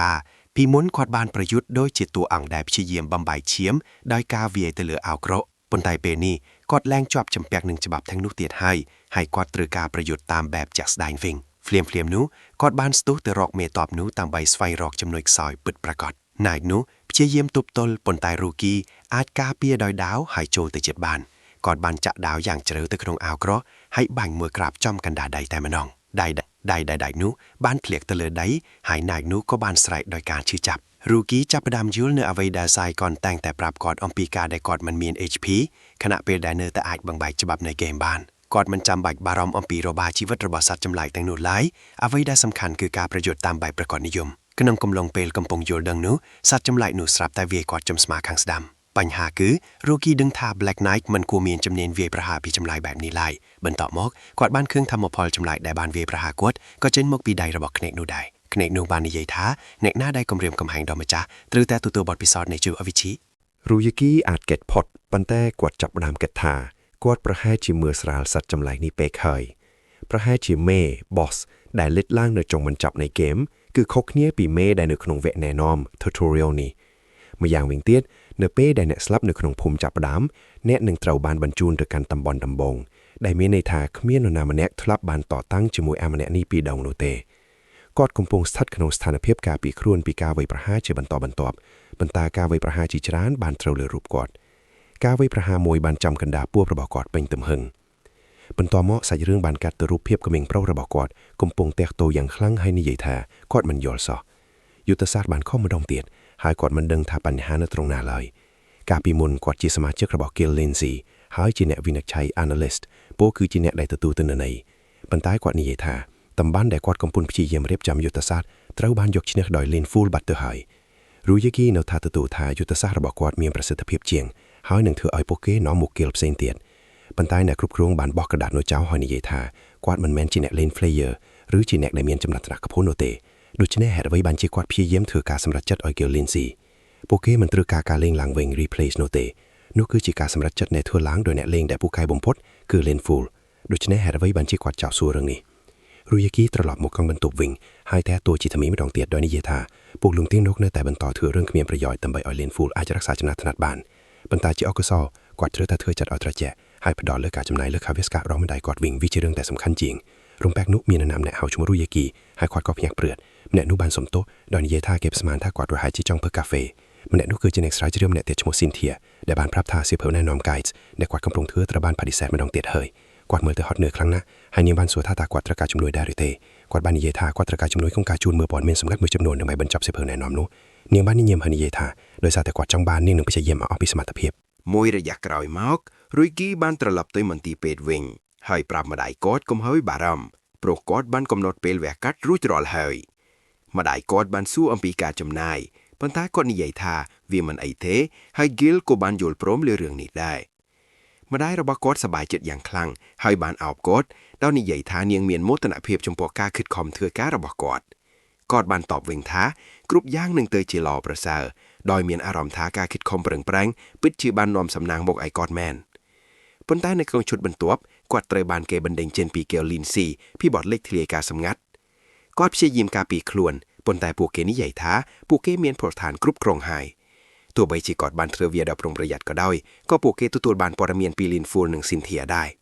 Speaker 1: ាពីមុនគាត់បានប្រយុទ្ធដូចជាតួអង្គដែលព្យាយាមបំបែកឈាមដោយការវាយទៅលើអាវក្រោកប៉ុន្តែពេលនេះគាត់លែងជាប់ជំពាក់នឹងច្បាប់ទាំងនោះទៀតហើយហើយគាត់ត្រូវការប្រយុទ្ធតាមបែបជាក់ស្ដែងវិញភ្លាមៗនោះគាត់បានស្ទុះទៅរកមេតបនោះដើម្បីស្វែងរកចំណុចខ្សោយពិតប្រាកដណៃនោះព្យាយាមទប់ទល់ប៉ុន្តែរូគីអាចការពារដោយដាវហើយចូលទៅជិតបានគាត់បានចាក់ដាវយ៉ាងជ្រៅទៅក្នុងអាវក្រោះហើយបាញ់មួយក្រាបចំកណ្ដាលដៃតែម្ដងដៃដៃដៃដៃនោះបានធ្លាក់ទៅលើដីហើយណៃនោះក៏បានស្រែកដោយការឈឺចាប់រូគីចាប់ផ្ដើមយល់នៅអ្វីដែលសាយកនតែងតែប្រាប់គាត់អំពីការដែលគាត់មិនមាន HP ខណៈពេលដែលនៅតែអាចបង្បែកច្បាប់នៃហ្គេមបានគាត់មិនចាំបាច់បារម្ភអំពីរបបជីវិតរបស់សត្វចម្លែកទាំងនោះឡើយអ្វីដែលសំខាន់គឺការប្រយុទ្ធតាមបែបប្រកបនិយមក្នុងកំឡុងពេលកំពុងយល់ដឹងនោះសត្វចម្លែកនោះស្រាប់តែវាយគាត់ចំស្មាខាងស្ដាំបញ្ហាគឺរូគីដឹងថា Black Knight មិនគួរមានជំនាញវាយប្រហារពីចម្លែកបែបនេះឡើយបន្ទាប់មកគាត់បានឃើញថាផលចម្លែកដែលបានវាយប្រហារគាត់ក៏ចេញមកពីដៃរបស់ក្នេកនោះដែរក្នេកនោះបាននិយាយថាអ្នកណាដែលគំរាមកំហែងដល់ម្ចាស់ត្រូវតែទទួលបទពិសោធន៍នៃជីវវិជ្ជា
Speaker 4: រូយគីអាចកេតផុតប៉ុន្តែគាត់ចាប់ផ្ដើមគិតថាគាត់ប្រហែលជាមើលស្រាលសត្វចម្លែកនេះពេកហើយប្រហែលជាមេ boss ដែលលេចឡើងនៅចុងបញ្ចប់នៃហ្គេមគឺខុសគ្នាពីមេដែលនៅក្នុងវគ្គណែនាំ tutorial នេះម្យ៉ាងវិញទៀតនៅពេលដែលអ្នកស្លាប់នៅក្នុងភូមិចាប់ផ្ដើមអ្នកនឹងត្រូវបានបញ្ជូនទៅកាន់តំបន់ដំបូងដែលមានន័យថាគ្មាននរណាម្នាក់ធ្លាប់បានតតាំងជាមួយអាម្នាក់នេះពីដងនោះទេគាត់កំពុងស្ថិតក្នុងស្ថានភាពការពារខ្លួនពីការវាយប្រហារជាបន្តបន្ទាប់ប៉ុន្តែការវាយប្រហារជាច្រើនបានត្រូវលើរូបគាត់ការវាយប្រហារមួយបានចំកណ្ដាលពោះរបស់គាត់ពេញទំហឹងបន្ទាប់មកសាច់រឿងបានកាត់ទៅរូបភាពក្មេងប្រុសរបស់គាត់កំពុងទះទោយ៉ាងខ្លាំងហើយនិយាយថាគាត់មិនយល់សោះយុទ្ធសាស្ត្របានខុសម្ដងទៀតហើយគាត់មិនដឹងថាបញ្ហានៅត្រង់ណាឡើយកាលពីមុនគាត់ជាសមាជិករបស់ Guild Lindsay ហើយជាអ្នកវិនិច្ឆ័យ analyst ពោលគឺជាអ្នកដែលទទួលទិន្នន័យប៉ុន្តែគាត់និយាយថាតំបន់ដែលគាត់កំពុងព្យាយាមរៀបចំយុទ្ធសាស្ត្រត្រូវបានយកឈ្នះដោយ Lin Full បាត់ទៅហើយរូយគីនៅថាទទួលថាយុទ្ធសាស្ត្ររបស់គាត់មានប្រសិទ្ធភាពជាងហើយនឹងធ្វើឲ្យពួកគេនាំមុខគៀលផ្សេងទៀតប៉ុន្តែអ្នកគ្រប់គ្រងបានបោះក្រដាសនោះចោលហើយនិយាយថាគាត់មិនមែនជាអ្នកលេង player ឬជាអ្នកដែលមានចំណាត់ថ្នាក់ខ្ពស់នោះទេដូច្នេះហេតុអ្វីបានជាគាត់ព្យាយាមធ្វើការសម្រេចចិត្តឲ្យ Guild Lindsay ពួកគេមិនត្រូវការការលេងឡើងវិញ replace នោះទេនោះគឺជាការសម្រេចចិត្តដែលធ្វើឡើងដោយអ្នកលេងដែលពូកែបំផុតគឺ Lin Full ដូច្នេះហេតុអ្វីបានជាគាត់ចោទសួររឿងនេះរូយគីត្រឡប់មកក្នុងបន្ទប់វិញហើយតែតួជាថ្មីម្ដងទៀតដោយនិយាយថាពួកលងទៀងនោះនៅតែបន្តធ្វើរឿងគ្មានប្រយោជន៍ដើម្បីឲ្យ Lin Full អាចរក្សាចំណាត់ថ្នាក់បានប៉ុន្តែជាអកុសលគាត់ត្រូវតែធ្វើចិត្តឲ្យត្រជាក់ហើយផ្ដោតលើការចំណាយលើខាវិសការរបស់ម្ដាយគាត់វិញវាជារឿងដែលសំខាន់ជាងរំបែកនោះមាននរណាម្នាក់ហៅឈ្មោះរូយគីហើយគាត់ក៏ភ្ញាក់ព្រឿតម្នាក់នោះបានសុំទោសដោយនិយាយថាគេស្មានថាគាត់ប្រហែលជាចង់ផឹកកាហ្វេម្នាក់នោះគឺជាអ្នកស្រាវជ្រាវម្នាក់ទៀតឈ្មោះស៊ីនធៀដែលបានប្រាប់ថាសៀវភៅណែនាំ guides ដែលគាត់កំពុងធ្វើត្រូវបានបដិសេធម្ដងទៀតហើយគាត់មើលទៅហត់នឿយខ្លាំងណាស់ហើយនាងបានសួរថាតើគាត់ត្រូវការជំនួយដែរឬទេគាត់បាននិយាយថាគាត់ត្រូវការជំនួយក្នុងការជូនមើលព័ត៌មានសម្ងាត់មួយចំនួនដើម្បីបញ្ចប់សៀវភៅណែនាំនោះនាងបានញញឹមហើយនិយាយថាដោយសារតែគាត់ចង់បាននាងនឹងព្យាយាមឲ្យអស់ពីសមត្ថភាព
Speaker 2: មួយរយៈក្រោយមករុយគីបានត្រឡប់ទៅមន្ទីរពេទ្យវិញហើយប្រាប់ម្ដាយគាត់កុំឲ្យបារម្ភព្រោះគាត់បានកំណត់ពេលវះកាត់រួចរាល់ហើយម្ដាយគាត់បានសួរអំពីការចំណាយប៉ុន្តែគាត់និយាយថាវាមិនអីទេហើយហ្គីលក៏បានយល់ព្រមលើរឿងនេះដែរម្ដាយរបស់គាត់សប្បាយចិត្តយ៉ាងខ្លាំងហើយបានអោបគាត់ដោយនិយាយថានាងមានមោទនភាពចំពោះការខិតខំធ្វើការរបស់គាត់គាត់បានតបវិញថាគ្រប់យ៉ាងនឹងទៅជាល្អប្រសើរដោយមានអារម្មណ៍ថាការខិតខំប្រឹងប្រែងពិតជាបាននាំសំណាងមកឲ្យគាត់មែនប៉ុន្តែនៅក្នុងឈុតបន្ទាប់គាត់ត្រូវបានគេបណ្ដេញចេញពីកែវលីនស៊ីពីបទលេចធ្លាយការសម្ងាត់គាត់ព្យាយាមការពារខ្លួនប៉ុន្តែពួកគេនិយាយថាពួកគេមានភស្តុតាងគ្រប់គ្រងហើយទោះបីជាគាត់បានធ្វើវាដោយប្រុងប្រយ័ត្នក៏ដោយក៏ពួកគេទទួលបានព័ត៌មានពីលីនហ្វូលនិងស៊ីនធៀដែរ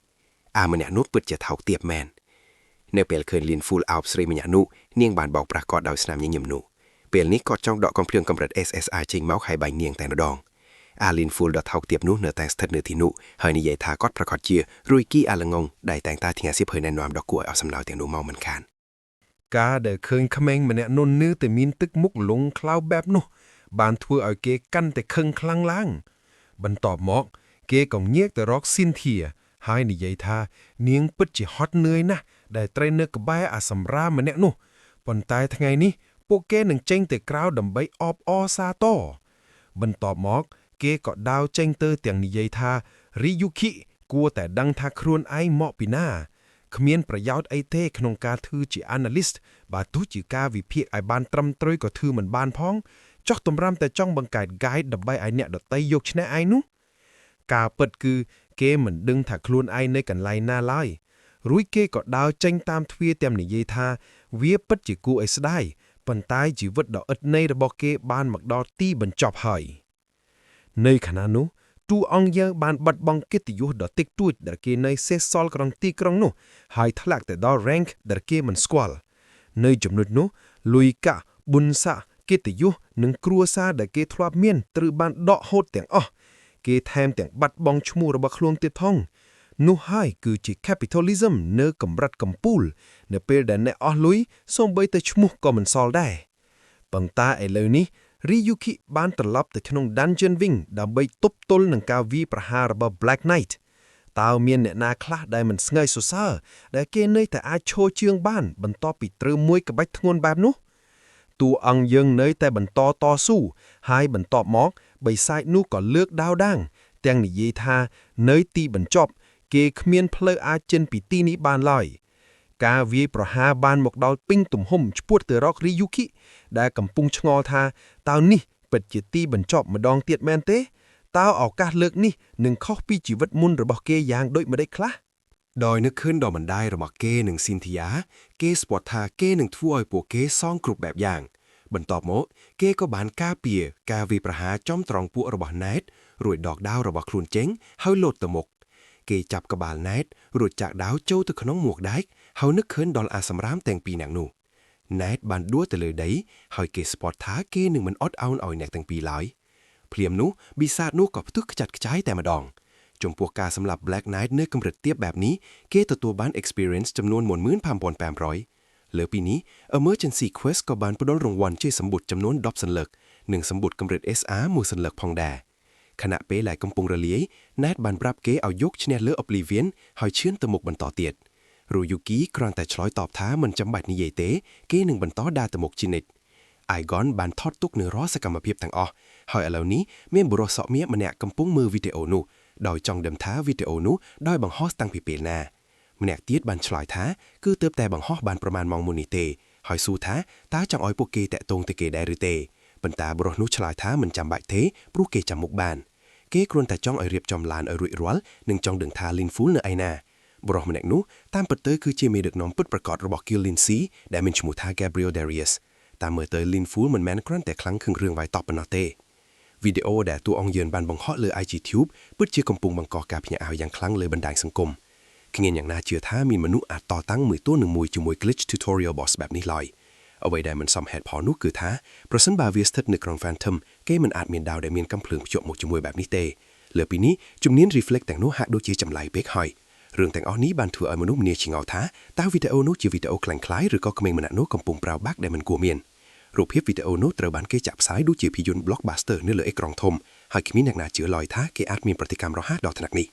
Speaker 2: អាម្នាក់នោះពិតជាថោកទាបមែននៅពេលឃើញលីនហ្វូលអោបស្រីម្នាក់នោះនាងបានបោកប្រាស់គាត់ដោយស្នាមញញឹមនោះពេលនេះគាត់ចង់ដកកំភ្លើងកម្រិត SSR ចេញមកហើយបាញ់នាងតែម្ដងអាលីនហ្វូលដ៏ថោកទាបនោះនៅតែស្ថិតនៅទីនោះហើយនិយាយថាគាត់ប្រកាសជារុយគីអាលងងដែលតែងតែធានាសៀវភៅណែនាំដ៏គួរឲ្យអស់សំណើចទាំងនោះមកមិនខាន
Speaker 7: ការដែលឃើញក្មេងម្នាក់នោះនៅតែមានទឹកមុខលងខ្លៅបែបនោះ បានធ្វើឲ្យគេកាន់តែខឹងខ្លាំងឡើង បន្ទាប់មក គេក៏ងាកទៅរកស៊ីនធាហើយនិយាយថា នាងពិតជាហត់នឿយណាស់ដែលត្រូវនៅក្បែរអាសម្រាមម្នាក់នោះប៉ុន្តែថ្ងៃនេះពួកគេនឹងចេញទៅក្រៅដើម្បីអបអរសាទរបន្ទាប់មក គេក៏ដើរចេញទៅទាំងនិយាយថារីយូគីគួរតែដឹងថាខ្លួនឯងមកពីណាគ្មានប្រយោជន៍អីទេក្នុងការធ្វើជា analyst បើទោះជាការវិភាគឲ្យបានត្រឹមត្រូវក៏ធ្វើមិនបានផងចោះតម្រាំតែចង់បង្កើត guide ដើម្បីឲ្យអ្នកដទៃយកឈ្នះឯងនោះការពិតគឺគេមិនដឹងថាខ្លួនឯងនៅកន្លែងណាឡើយរួចគេក៏ដើរចេញតាមទ្វារទាំងនិយាយថាវាពិតជាគួរឲ្យស្ដាយប៉ុន្តែជីវិតដ៏ឥតន័យរបស់គេបានមកដល់ទីបញ្ចប់ហើយនៅខណៈនោះតួអង្គយើងបានបាត់បង់កិត្តិយសដ៏តិចតួចដែលគេនៅសេសសល់ក្នុងទីក្រុងនោះហើយធ្លាក់ទៅដល់ rank ដែលគេមិនស្គាល់នៅចំណុចនោះលុយកាក់បុណ្យស័ក្តិកិត្តិយសនិងគ្រួសារដែលគេធ្លាប់មានត្រូវបានដកហូតទាំងអស់គេថែមទាំងបាត់បង់ឈ្មោះរបស់ខ្លួនទៀតផងនោះហើយគឺជា capitalism នៅកម្រិតកំពូល នៅពេលដែលអ្នកអស់លុយសូម្បីតែឈ្មោះក៏មិនសល់ដែរប៉ុន្តែឥឡូវនេះរីយូគីបានត្រឡប់ទៅក្នុង Dungeon វិញដើម្បីទប់ទល់នឹងការវាយប្រហាររបស់ Black Knight តើមានអ្នកណាខ្លះដែលមិនស្ងើចសរសើរដែលគេនៅតែអាចឈរជើងបាន បន្ទាប់ពីត្រូវមួយក្បាច់ធ្ងន់បែបនោះតួអង្គយើងនៅតែបន្តតស៊ូហើយបន្ទាប់មកបិសាចនោះក៏លើកដាវដាង ទាំងនិយាយថានៅទីបញ្ចប់ គេគ្មានផ្លូវអាចចេញពីទីនេះបានឡើយការវាយប្រហារបានមកដល់ពេញទំហំឆ្ពោះទៅរករីយូគីដែលកំពុងឆ្ងល់ថាតើនេះពិតជាទីបញ្ចប់ម្ដងទៀតមែនទេតើឱកាសលើកនេះនឹងខុសពីជីវិតមុនរបស់គេយ៉ាងដូចម្តេចខ្លះ
Speaker 4: ដោយនឹកឃើញដល់ម្ដាយរបស់គេនិងស៊ីនធីយ៉ាគេស្ពាត់ថាគេនឹងធ្វើឲ្យពួកគេសងគ្រប់បែបយ៉ាង បន្ទាប់មកគេក៏បានការពារការវាយប្រហារចំត្រង់ពួករបស់ណែតរួចដកដាវរបស់ខ្លួនចេញហើយលោតទៅមុខគេចាប់ក្បាលណែតរួចចាក់ដាវចូលទៅក្នុងមួកដែកហើយនឹកឃើញដល់អាសម្រាមទាំងពីរនាក់នោះណែតបានដួលទៅលើដីហើយគេស្ពាត់ថាគេនឹងមិនអត់ឱនឲ្យអ្នកទាំងពីរឡើយភ្លាមនោះបិសាចនោះក៏ផ្ទុះខ្ចាត់ខ្ចាយតែម្ដង ចំពោះការសម្លាប់ Black Knight នៅកម្រិតទាបបែបនេះគេទទួលបាន experience ចំនួន15,500លើពីនេះ Emergency Quest ក៏បានផ្ដល់រង្វាន់ជាសម្បត្តិចំនួន10សន្លឹកនិងសម្បត្តិកម្រិត SR មួយសន្លឹកផងដែរខណៈពេលដែលកំពុងរលាយ Knight បានប្រាប់គេឲ្យយកឈ្នះលើ Oblivion ហើយឈានទៅមុខបន្តទៀតរូយូគីគ្រាន់តែឆ្លើយតបថាមិនចាំបាច់និយាយទេគេនឹងបន្តដើរទៅមុខជានិច្ច Igon បានថតទុកនូវរាល់សកម្មភាពទាំងអស់ហើយឥឡូវនេះមានបុរសសក់មៀកម្នាក់កំពុងមើលវីដេអូនោះដោយចង់ដឹងថាវីដេអូនោះដោយបង្ហោះតាំងពីពេលណាម្នាក់ទៀតបានឆ្លើយថាគឺទើបតែបង្ហោះបានប្រហែលម៉ោងមុននេះទេហើយសួរថាតើចង់ឲ្យពួកគេតាក់ទងទៅគេដែរឬទេប៉ុន្តែបុរសនោះឆ្លើយថាមិនចាំបាច់ទេព្រោះគេចាំមុខបានគេគ្រាន់តែចង់ឲ្យរៀបចំឡានឲ្យរួចរាល់និងចង់ដឹងថា Lin Ful នៅឯណាបុរសម្នាក់នោះតាមពិតទៅគឺជាមេដឹកនាំពិតប្រាកដរបស់ Guild Lin C ដែលមានឈ្មោះថា Gabriel Darius តាមមើលទៅ Lin Ful មិនមែនគ្រាន់តែខ្លាំងខឹងរឿងវាយតប់ប៉ុណ្ណោះទេវីដេអូដែលតួអង្គយើងបានបង្ហោះលើ IG Tube ពិតជាកំពុងបង្កការភ្ញាក់ផ្អើលយ៉ាងខ្លាំងលើបណ្ដាញសង្គមគ្មានយ៉ាងណាជឿថាមានមនុស្សអាចតតាំងមួយទល់នឹងមួយជាមួយ glitch tutorial boss បែបនេះឡើយអ្វីដែលមិនសមហេតុផលនោះគឺថាប្រសិនបើវាស្ថិតនៅក្នុង Phantom គេមិនអាចមានដាវដែលមានកំភ្លើងភ្ជាប់មកជាមួយបែបនេះទេលើពីនេះជំនាញ reflect ទាំងនោះហាក់ដូចជាចម្លែកពេកហើយរឿងទាំងអស់នេះបានធ្វើឲ្យមនុស្សម្នាឆ្ងល់ថាតើវីដេអូនោះជាវីដេអូក្លែងក្លាយឬក៏ក្មេងម្នាក់នោះកំពុងប្រើបាក់ដែលមិនគួរមានរូបភាពវីដេអូនោះត្រូវបានគេចាក់ផ្សាយដូចជាភាពយន្ត blockbuster នៅលើអេក្រង់ធំហើយគ្មានអ្នកណាជឿឡើយថាគេអាចមានប្រតិកម្មរហ័សដល់ថ្នាក់នេះ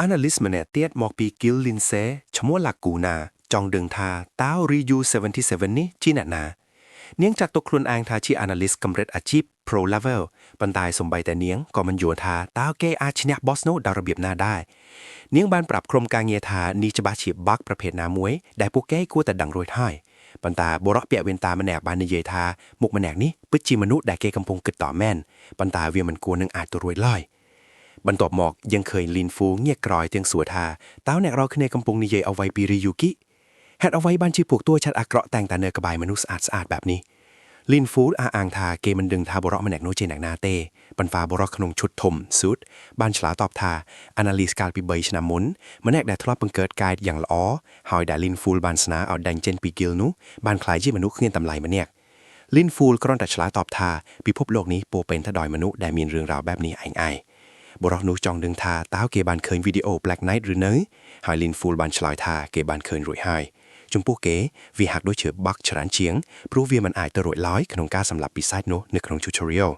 Speaker 1: Analyst ម្នាក់ទៀតមកពី Guild Linse ឈ្មោះ Laguna ចង់ដឹងថាតើ Ryu 77នេះជាអ្នកណានាងចាត់ទុកខ្លួនឯងថាជា analyst កម្រិតអាជីព pro level ប៉ុន្តែសំបីតែនាងក៏មិនយល់ថាតើគេអាចឈ្នះ boss នោះដល់របៀបណាដែរនាងបានប្រាប់ក្រុមការងារថានេះច្បាស់ជា bug ប្រភេទណាមួយដែលពួកគេគួរតែដឹងរួចហើយប៉ុន្តែបុរសពាក់វ៉ែនតាម្នាក់បាននិយាយថាមុខម្នាក់នេះពិតជាមនុស្សដែលគេកំពុងគិតតមែនប៉ុន្តែវាមិនគួរនឹងអាចទៅរួចឡើយបន្ទាប់មកយើងឃើញលីនហ្ូងាកក្រោយទាំងសួរថាតើអ្នករាល់គ្នាកំពុងនិយាយអ្វីពីរីយូគីហេតុអ្វីបានជាពួកតួឆាត់អាក្រក់តែងតែនៅក្បែរមនុស្សស្អាតស្អាតបែបនេះលីនហ្វូលអះអាងថាគេមិនដឹងថាបុរសម្នាក់នោះជាអ្នកណាទេប៉ុន្តែបុរសក្នុងឈុតធំស៊ូតបានឆ្លើយតបថា analyst កាលពី3ឆ្នាំមុនម្នាក់ដែលធ្លាប់បង្កើត guide យ៉ាងល្អហើយដែលលីនហ្វូលបានស្នើឲ្យដេញចេញពី guild នោះបានក្លាយជាមនុស្សគ្មានតម្លៃម្នាក់លីនហ្វូលគ្រាន់តែឆ្លើយតបថាពិភពលោកនេះពោពេញទៅដោយមនុស្សដែលមានរឿងរ៉ាវបែបនេះឯងឯងបុរសនោះចង់ដឹងថាតើគេបានឃើញវីដេអូ Black Knight ឬនៅហើយលីនហ្វូលបានឆ្លើយថាគេបានឃើញរួចហើយចំពោះគេវាហាក់ដូចជា bug ច្រើនជាងព្រោះវាមិនអាចទៅរួចឡើយក្នុងការសម្លាប់បិសាចនោះនៅក្នុង tutorial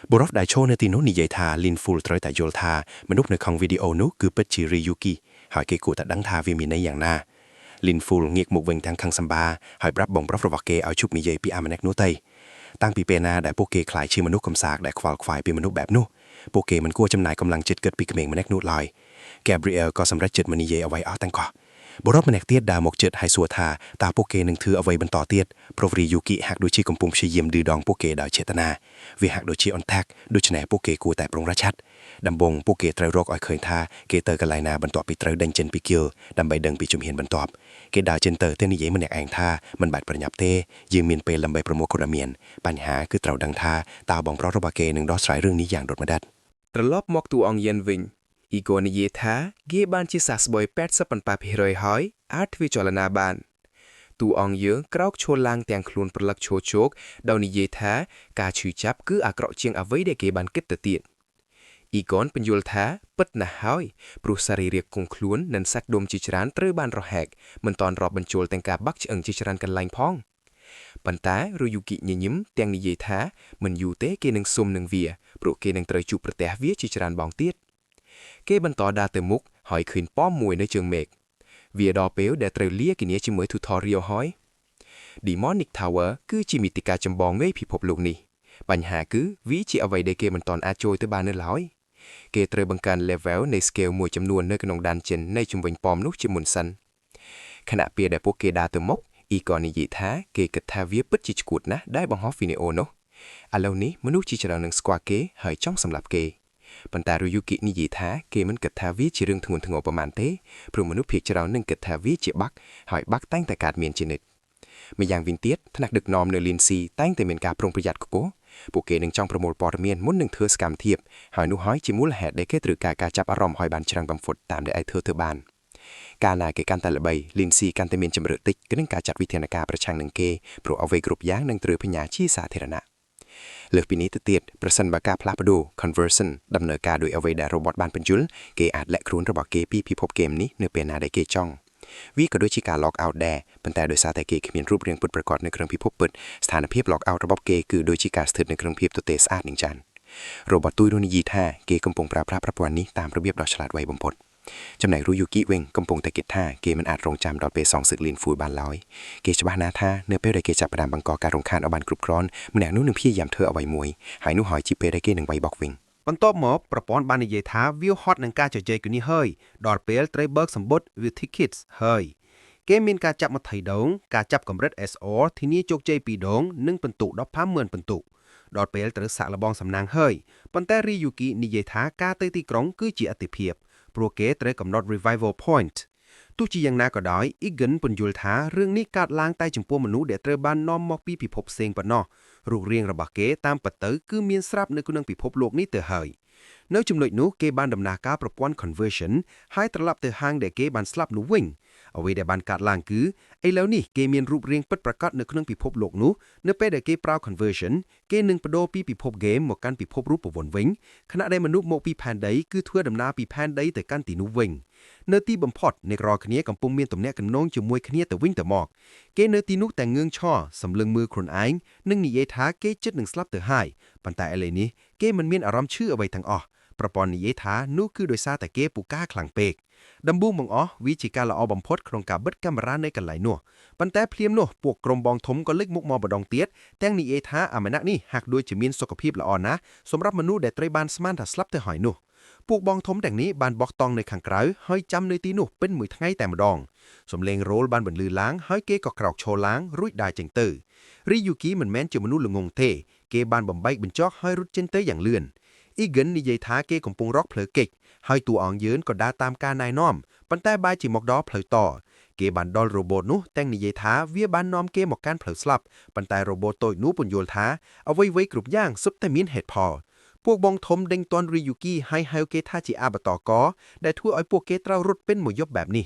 Speaker 1: បុរសដែលឈរនៅទីនោះនិយាយថា Lin Ful ត្រូវតែយល់ថាមនុស្សនៅក្នុងវីដេអូនោះគឺពិតជា Ryuki ហើយគេគួរតែដឹងថាវាមានន័យយ៉ាងណា Lin Ful ងាកមកវិញទាំងខឹងសម្បាហើយប្រាប់បងប្រុសរបស់គេឲ្យឈប់និយាយពីអាម្នាក់នោះទៅតាំងពីពេលណាដែលពួកគេក្លាយជាមនុស្សកំសាកដែលខ្វល់ខ្វាយពីមនុស្សបែបនោះពួកគេមិនគួរចំណាយកម្លាំងចិត្តគិតពីក្មេងម្នាក់នោះឡើយ Gabriel ក៏សម្រេចចិត្តមិននិយាយអ្វីអស់ទាំងកោះបុរសម្នាក់ទៀតដើរមកជិតហើយសួរថាតើពួកគេនឹងធ្វើអ្វីបន្តទៀតព្រោះ Ryuki ហាក់ដូចជាកំពុងព្យាយាមឌឺដងពួកគេដោយចេតនាវាហាក់ដូចជាអន្ទាក់ដូច្នេះពួកគេគួរតែប្រុងប្រយ័ត្នដំបូងពួកគេត្រូវរកឲ្យឃើញថាគេទៅកន្លែងណាបន្ទាប់ពីត្រូវដេញចេញពីគៀលដើម្បីដឹងពីជំហានបន្ទាប់គេដើរចេញទៅទៅនិយាយម្នាក់ឯងថាមិនបាច់ប្រញាប់ទេយើងមានពេលដើម្បីប្រមូលព័ត៌មានបញ្ហាគឺត្រូវដឹងថាតើបងប្រុសរបស់គេនឹងដោះស្រាយរឿងនេះយ៉ាងដូចម្តេច
Speaker 8: ត្រឡប់មកតួអង្គយិនវិញអ៊ីកូនិយាយថាគេបានជាសះស្បើយ87%ហើយអាចធ្វើចលនាបានតួអង្គយើងក្រោកឈរឡើងទាំងខ្លួនប្រលឹកឈរជោគដោយនិយាយថាការឈឺចាប់គឺអាក្រក់ជាងអ្វីដែលគេបានគិតទៅទៀតអ៊ីកនបញ្យល់ថាពិតណាស់ហើយព្រោះសរីរាង្គគង់ខ្លួននិងសាច់ដុំជាច្រើនត្រូវបានរហែកមិនតាន់រាប់បញ្ចូលទាំងការបាក់ឆ្អឹងជាច្រើនកន្លែងផងប៉ុន្តែរូយូគីញញឹមទាំងនិយាយថាមិនយូរទេគេនឹងសុំនឹងវាព្រោះគេនឹងត្រូវជួបប្រទះវាជាច្រើនបងទៀតគេបន្តដើរទៅមុខហើយឃើញប៉មមួយនៅជើងមេឃវាដល់ពេលដែលត្រូវលាគ្នាជាមួយ tutorial ហើយ Demonic Tower គឺជាមាតិកាចម្បងនៃពិភពលោកនេះបញ្ហាគឺវាជាអ្វីដែលគេមិនទាន់អាចចូលទៅបាននៅឡើយគេត្រូវបង្កើន level នៃ skill មួយចំនួននៅក្នុង dungeon នៃជំវិញប៉មនោះជាមុនសិនខណៈពេលដែលពួកគេដើរទៅមុខអ៊ីក៏និយាយថាគេគិតថាវាពិតជាឈួតណាស់ដែលបង្ហោះវីដេអូនោះឥឡូវនេះមនុស្សជាច្រើននឹងស្គាល់គេហើយចង់សម្លាប់គេប៉ុន្តែ Ryuki និយាយថាគេមិនគិតថាវាជារឿងធ្ងន់ធ្ងរប៉ុន្មានទេព្រោះមនុស្សភាគច្រើននឹងគិតថាវាជា bug ហើយ bug តែងតែកើតមានជានិច្ចម្យ៉ាងវិញទៀតថ្នាក់ដឹកនាំនៅលីនស៊ីតែងតែមានការប្រុងប្រយ័ត្នខ្ពស់ពួកគេនឹងចង់ប្រមូលព័ត៌មានមុននឹងធ្វើសកម្មភាពហើយនោះហើយជាមូលហេតុដែលគេត្រូវការការចាប់អារម្មណ៍ឲ្យបានច្រើនបំផុតតាមដែលអាចធ្វើទៅបានកាលណាគេកាន់តែល្បីលីនស៊ីកាន់តែមានជំរឿតិចក្នុងការចាត់វិធានការប្រឆាំងនឹងគេព្រោះអ្វីគ្រប់យ៉ាងនឹងត្រូវបញ្ញាជាសាធារណៈលើសពីនេះទៅទៀតប្រសិនបើការផ្លាស់ប្ដូរ conversion ដំណើរការដោយអ្វីដែល robot បានបញ្យល់គេអាចលាក់ខ្លួនរបស់គេពីពិភពហ្គេមនេះនៅពេលណាដែលគេចង់វាក៏ដូចជាការ log out ដែរប៉ុន្តែដោយសារតែគេគ្មានរូបរាងពិតប្រាកដនៅក្នុងពិភពពិតស្ថានភាព log out របស់គេគឺដូចជាការស្ថិតនៅក្នុងភាពទទេស្អាតនឹងចាន robot ទូយនោះនិយាយថាគេកំពុងប្រើប្រាស់ប្រព័ន្ធនេះតាមរបៀបដ៏ឆ្លាតវៃបំផុតចំណែក Ryuki វិញកំពុងតែគិតថាគេមិនអាចរងចាំដល់ពេលសងសឹកលៀនហ្វួយបានឡើយគេច្បាស់ណាស់ថានៅពេលដែលគេចាប់ផ្ដើមបង្កការរំខានឲ្យបានគ្រប់គ្រាន់ម្នាក់នោះនឹងព្យាយាមធ្វើអ្វីមួយហើយនោះហើយជាពេលដែលគេនឹងវាយបកវិញ
Speaker 9: បន្ទាប់មកប្រព័ន្ធបាននិយាយថាវាហត់នឹងការជជែកគ្នាហើយដល់ពេលត្រូវបើកសម្បត្តិវា tickets ហើយគេមានការចាប់20ដងការចាប់កម្រិត SR ធានាជោគជ័យ2ដងនិងពិន្ទុ150,000ពិន្ទុដល់ពេលត្រូវសាក់លបងសំណាងហើយប៉ុន្តែ Ryuki និយាយថាការទៅទីក្រុងគឺជាអតិភិបព្រោះគេត្រូវកំណត់ revival point ទោះជាយ៉ាងណាក៏ដោយ Egan ពន្យល់ថារឿងនេះកើតឡើងតែចំពោះមនុស្សដែលត្រូវបាននាំមកពីពិភពផ្សេងប៉ុណ្ណោះរូបរាងរបស់គេតាមពិតទៅគឺមានស្រាប់នៅក្នុងពិភពលោកនេះទៅហើយនៅចំណុចនោះគេបានដំណើរការប្រព័ន្ធ conversion ហើយត្រឡប់ទៅហាងដែលគេបានស្លាប់នោះវិញអ្វីដែលបានកើតឡើងគឺឥឡូវនេះគេមានរូបរាងពិតប្រាកដនៅក្នុងពិភពលោកនោះនៅពេលដែលគេប្រើ conversion គេនឹងបដូរពីពិភព game មកកាន់ពិភពរូបវន្តវិញខណៈដែលមនុស្សមកពីផែនដីគឺធ្វើដំណើរពីផែនដីទៅកាន់ទីនោះវិញនៅទីបំផុតអ្នករាល់គ្នាកំពុងមានទំនាក់ទំនងជាមួយគ្នាទៅវិញទៅមកគេនៅទីនោះតែងឿងឈរសម្លឹងមើលខ្លួនឯងនិងនិយាយថាគេចិត្តនឹងស្លាប់ទៅហើយប៉ុន្តែឥឡូវនេះគេមិនមានអារម្មណ៍ឈឺអ្វីទាំងអស់ប្រព័ន្ធនិយាយថានោះគឺដោយសារតែគេពូកែខ្លាំងពេកដំបូងបង្អស់វាជាការល្អបំផុតក្នុងការបិទកាមេរ៉ានៅកន្លែងនោះប៉ុន្តែភ្លាមនោះពួកក្រុមបងធំក៏លេចមុខមកម្ដងទៀតទាំងនិយាយថាអាមណៈនេះហាក់ដូចជាមានសុខភាពល្អណាស់សម្រាប់មនុស្សដែលត្រូវបានស្មានថាស្លាប់ទៅហើយនោះពួកបងធំទាំងនេះបានបោះតង់នៅខាងក្រៅហើយចាំនៅទីនោះពេញមួយថ្ងៃតែម្ដងសំលេងរោលបានបន្លឺឡើងហើយគេក៏ក្រោកឈរឡើងរួចដើរចេញទៅរីយូគីមិនមែនជាមនុស្សល្ងងទេគេបានបំបែកបញ្ចុះហើយរត់ចេញទៅយ៉ាងលឿនអ៊ីហ្គិននិយាយថាគេកំពុងរកផ្លូវគេចហើយតួអង្គយឺនក៏ដើរតាមការណែនាំប៉ុន្តែបែរជាមកដល់ផ្លូវតគេបានដល់ robot នោះទាំងនិយាយថាវាបាននាំគេមកកាន់ផ្លូវស្លាប់ប៉ុន្តែ robot តូចនោះពន្យល់ថាអ្វីៗគ្រប់យ៉ាងសុទ្ធតែមានហេតុផលពួកបងធំដេញទាន់រីយូគីហើយហៅគេថាជាអាបតកដែលធ្វើឲ្យពួកគេត្រូវរត់ពេញមួយយប់បែបនេះ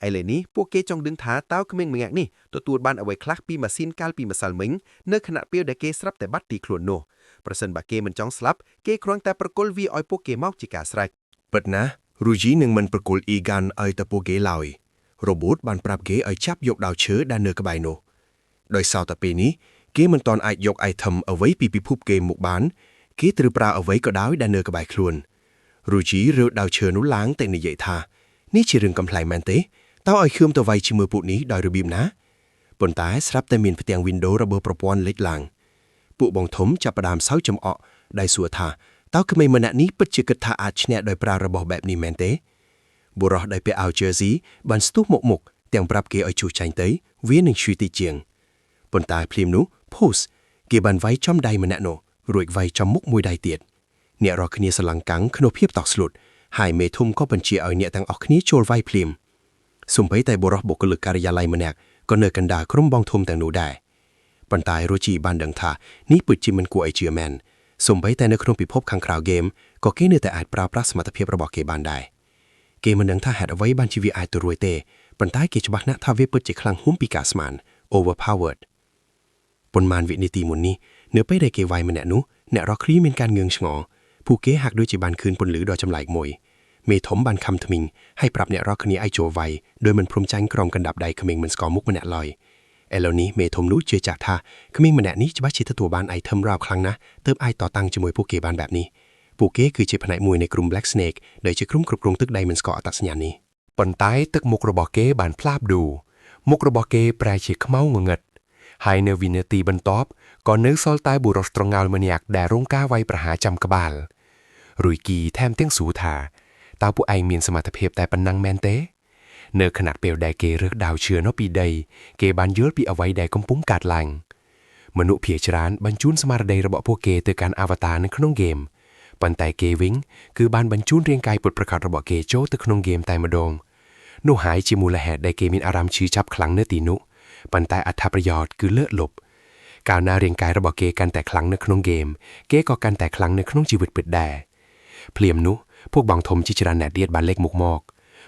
Speaker 9: ឥឡូវនេះពួកគេចង់ដឹងថាតើក្មេងម្នាក់នេះទទួលបានអ្វីខ្លះពីម៉ាស៊ីនកាលពីម្សិលមិញនៅខណៈពេលដែលគេស្រាប់តែបាត់ទីខ្លួននោះប្រសិនបើគេមិនចង់ស្លាប់គេគ្រាន់តែប្រគល់វាឲ្យពួកគេមកជាការស្រេច
Speaker 4: ពិតណាស់រូជីនឹងមិនប្រគល់អ៊ីហ្គានឲ្យទៅពួកគេឡើយ robot បានប្រាប់គេឲ្យចាប់យកដាវឈើដែលនៅក្បែរនោះដោយសារតែពេលនេះគេមិនទាន់អាចយក item អ្វីពីពិភពគេមកបាន គេត្រូវប្រើអ្វីក៏ដោយដែលនៅក្បែរខ្លួនរូជីរើដៅឈើនោះឡើងតែនិយាយថានេះជារឿងកំប្លែងមែនទេតើឲ្យខ្ញុំទៅវាយជាមួយពួកនេះដោយរបៀបណាប៉ុន្តែស្រាប់តែមានផ្ទាំង Windows របស់ប្រព័ន្ធលេចឡើងពួកបងធំចាប់ផ្ដើមសើចចំអកដែលសួរថាតើក្មេងម្នាក់នេះពិតជាគិតថាអាចឈ្នះដោយប្រើរបស់បែបនេះមែនទេបុរសដែលពាក់អាវ jersey បានស្ទុះមកមុខទាំងប្រាប់គេឲ្យជួសចាញ់ទៅវានឹងឈឺតិចជាងប៉ុន្តែភ្លាមនោះ Post គេបានវាយចំដៃម្នាក់នោះរួចវាយចំមុខមួយដៃទៀតអ្នករាល់គ្នាស្រឡាំងកាំងក្នុងភាពតក់ស្លុតហើយមេធំក៏បញ្ជាឲ្យអ្នកទាំងអស់គ្នាចូលវាយភ្លាមសំបីតែបុរសបុគ្គលិកការិយាល័យម្នាក់ក៏នៅកណ្ដាលក្រុមបងធំទាំងនោះដែរប៉ុន្តែរ៉ូជីបានដឹងថានេះពិតជាមិនគួរឲ្យជឿមែនសំបីតែនៅក្នុងពិភពខាងក្រៅហ្គេមក៏គេនៅតែអាចប្រើប្រាស់សមត្ថភាពរបស់គេបានដែរគេមិនដឹងថាហេតុអ្វីបានជាវាអាចទៅរួចទេប៉ុន្តែគេច្បាស់ណាស់ថាវាពិតជាខ្លាំងហួសពីការស្មាន overpowered ប៉ុន្មានវិនាទីមុននេះនៅពេលដែលគេវាយម្នាក់នោះអ្នករកគ្រីមានការងឿងឆ្ងល់ពួកគេហាក់ដូចជាបានឃើញពន្លឺដ៏ចម្លែកមួយមេធំបានខំថ្មីងហើយប្រាប់អ្នករកគ្នាឲ្យចូលវាយដោយមិនព្រមចាញ់ក្រុមកណ្ដាប់ដៃក្មេងមិនស្គាល់មុខម្នាក់ឡើយឥឡូវនេះមេធំនោះជឿចាក់ថាក្មេងម្នាក់នេះច្បាស់ជាទទួលបាន item រាវខ្លាំងណាស់ទើបអាចតតាំងជាមួយពួកគេបានបែបនេះពួកគេគឺជាផ្នែកមួយនៃក្រុម Black Snake ដែលជាក្រុមគ្រប់គ្រងទឹកដីមិនស្គាល់អត្តសញ្ញាណនេះ
Speaker 8: ប៉ុន្តែទឹកមុខរបស់គេបានផ្លាស់ប្ដូរមុខរបស់គេប្រែជាខ្មៅងងឹតហើយនៅវិនាទីបន្ទាប់ក៏នៅសល់តែបុរសត្រងោលម្នាក់ដែលរងការវាយប្រហារចំក្បាលរុយគីថែមទាំងសួរថាតើពួកឯងមានសមត្ថភាពតែប៉ុណ្ណឹងមែនទេ នៅខណៈពេលដែលគេរើសដាវឈឿនៅពីដី គេបានយល់ពីអ្វីដែលកំពុងកើតឡើងមនុស្សភាគច្រើនបញ្ជូនស្មារតីរបស់ពួកគេទៅកាន់អាវតារនៅក្នុងហ្គេមប៉ុន្តែគេវិញគឺបានបញ្ជូនរាងកាយពិតប្រាកដរបស់គេចូលទៅក្នុងហ្គេមតែម្ដងនោះហើយជាមូលហេតុដែលគេមានអារម្មណ៍ឈឺចាប់ខ្លាំងនៅទីនោះប៉ុន្តែអត្ថប្រយោជន៍គឺលើកលប់កាលណារាងកាយរបស់គេកាន់តែខ្លាំងនៅក្នុងហ្គេមគេក៏កាន់តែខ្លាំងនៅក្នុងជីវិតពិតដែរភ្លាមនោះពួកបងធំជាច្រើនអ្នកទៀតបានលេចមុខមក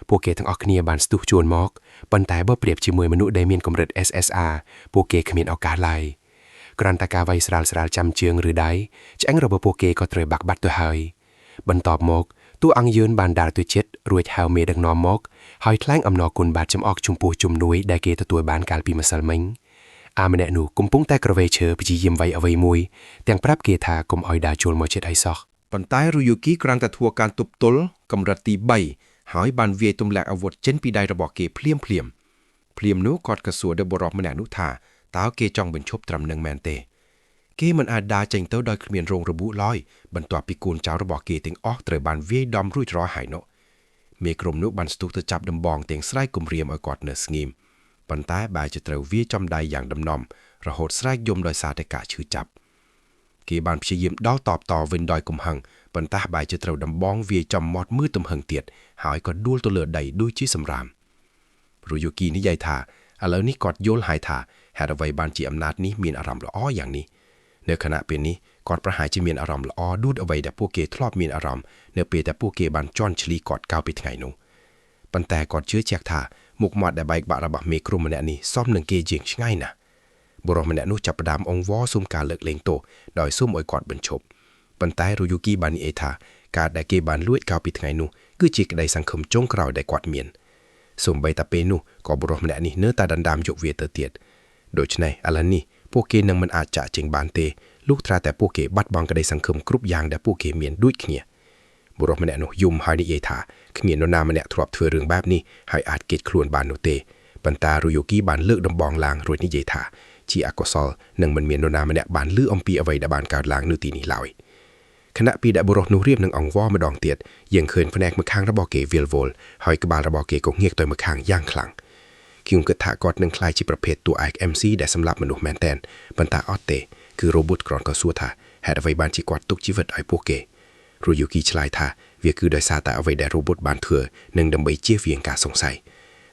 Speaker 8: ពួកគេទាំងអស់គ្នាបានស្ទុះជួនមកប៉ុន្តែបើប្រៀបជាមួយមនុស្សដែលមានកម្រិត SSR ពួកគេគ្មានឱកាសឡើយគ្រាន់តែការវាយស្រាលស្រាលចាំជើងឬដៃឆ្អឹងរបស់ពួកគេក៏ត្រូវបាក់បាត់ទៅហើយបន្ទាប់មកតួអង្គយឿនបានដើរទៅជិតរួចហៅមេដឹកនាំមកហើយថ្លែងអំណរគុណបាទចំអកចំពោះជំនួយដែលគេទទួលបានកាលពីម្សិលមិញអាម្នាក់នោះកំពុងតែក្រវេឈើព្យាយាមវាយអ្វីមួយទាំងប្រាប់គេថាកុំឲ្យដើរជួលមកចិត្តអីសោះ
Speaker 9: ប៉ុន្តែរូយូគីគ្រាន់តែធ្វើការទប់ទល់កម្រិតទី3ហើយបានវាយទម្លាក់អាវុធចេញពីដៃរបស់គេភ្លាមភ្លាមភ្លាមនោះគាត់ក៏សួរដល់បុរសម្នាក់នោះថាតើគេចង់បញ្ឈប់ត្រឹមនឹងមែនទេគេមិនអាចដើរចេញទៅដោយគ្មានរងរបួសឡើយបន្ទាប់ពីកូនចៅរបស់គេទាំងអស់ត្រូវបានវាយដំរួចរាល់ហើយនោះមេក្រុមនោះបានស្ទុះទៅចាប់ដំបងទាំងស្រែកគំរាមឲ្យគាត់នៅស្ងៀមប៉ុន្តែបែរជាត្រូវវាយចំដៃយ៉ាងដំណំរហូតស្រែកយំដោយសារតែការឈឺចាប់គេបានព្យាយាមដោលតបតវិញដោយកំហឹងប៉ុន្តែបែរជាត្រូវដំបងវាយចំមាត់មើលទំហឹងទៀតហើយក៏ដួលទៅលើដីដូចជាសម្រាមរូយូគីនិយាយថាឥឡូវនេះគាត់យល់ហើយថាហេតុអ្វីបានជាអំណាចនេះមានអារម្មណ៍ល្អយ៉ាងនេះនៅខណៈពេលនេះគាត់ប្រហែលជាមានអារម្មណ៍ល្អដូចអ្វីដែលពួកគេធ្លាប់មានអារម្មណ៍នៅពេលដែលពួកគេបានជន់ឈ្លីគាត់កាលពីថ្ងៃនោះប៉ុន្តែគាត់ជឿជាក់ថាមុខមាត់ដែលបែកបាក់របស់មេក្រុមម្នាក់នេះសមនឹងគេជាងឆ្ងាយណាស់បុរសម្នាក់នោះចាប់ផ្ដើមអង្វរសុំការលើកលែងទោសដោយសូមឲ្យគាត់បញ្ឈប់ប៉ុន្តែរូយូគីបាននិយាយថាការដែលគេបានលួចកាលពីថ្ងៃនោះគឺជាក្តីសង្ឃឹមចុងក្រោយដែលគាត់មានសូម្បីតែពេលនោះក៏បុរសម្នាក់នេះនៅតែដណ្ដើមយកវាទៅទៀតដូច្នេះឥឡូវនេះពួកគេនឹងមិនអាចចាកចេញបានទេលុះត្រាតែពួកគេបាត់បង់ក្តីសង្ឃឹមគ្រប់យ៉ាងដែលពួកគេមានដូចគ្នាបុរសម្នាក់នោះយំហើយនិយាយថាគ្មាននរណាម្នាក់ធ្លាប់ធ្វើរឿងបែបនេះហើយអាចគេចខ្លួនបាននោះទេប៉ុន្តែរូយូគីបានលើកដំបងឡើងរួចនិយាយថាជាអកុសលនឹងមិនមាននរណាម្នាក់បានឮអំពីអ្វីដែលបានកើតឡើងនៅទីនេះឡើយខណៈពីដែលបុរសនោះរៀបនឹងអង្វរម្ដងទៀតយើងឃើញភ្នែកម្ខាងរបស់គេវិលវល់ហើយក្បាលរបស់គេក៏ងាកទៅម្ខាងយ៉ាងខ្លាំងខ្ញុំគិតថាគាត់នឹងក្លាយជាប្រភេទតួឯក MC ដែលសម្លាប់មនុស្សមែនទែនប៉ុន្តែអត់ទេគឺ robot គ្រាន់ក៏សួរថាហេតុអ្វីបានជាគាត់ទុកជីវិតឲ្យពួកគេរូយូគីឆ្លើយថាវាគឺដោយសារតែអ្វីដែល robot បានធ្វើនិងដើម្បីជៀសវាងការសង្ស័យ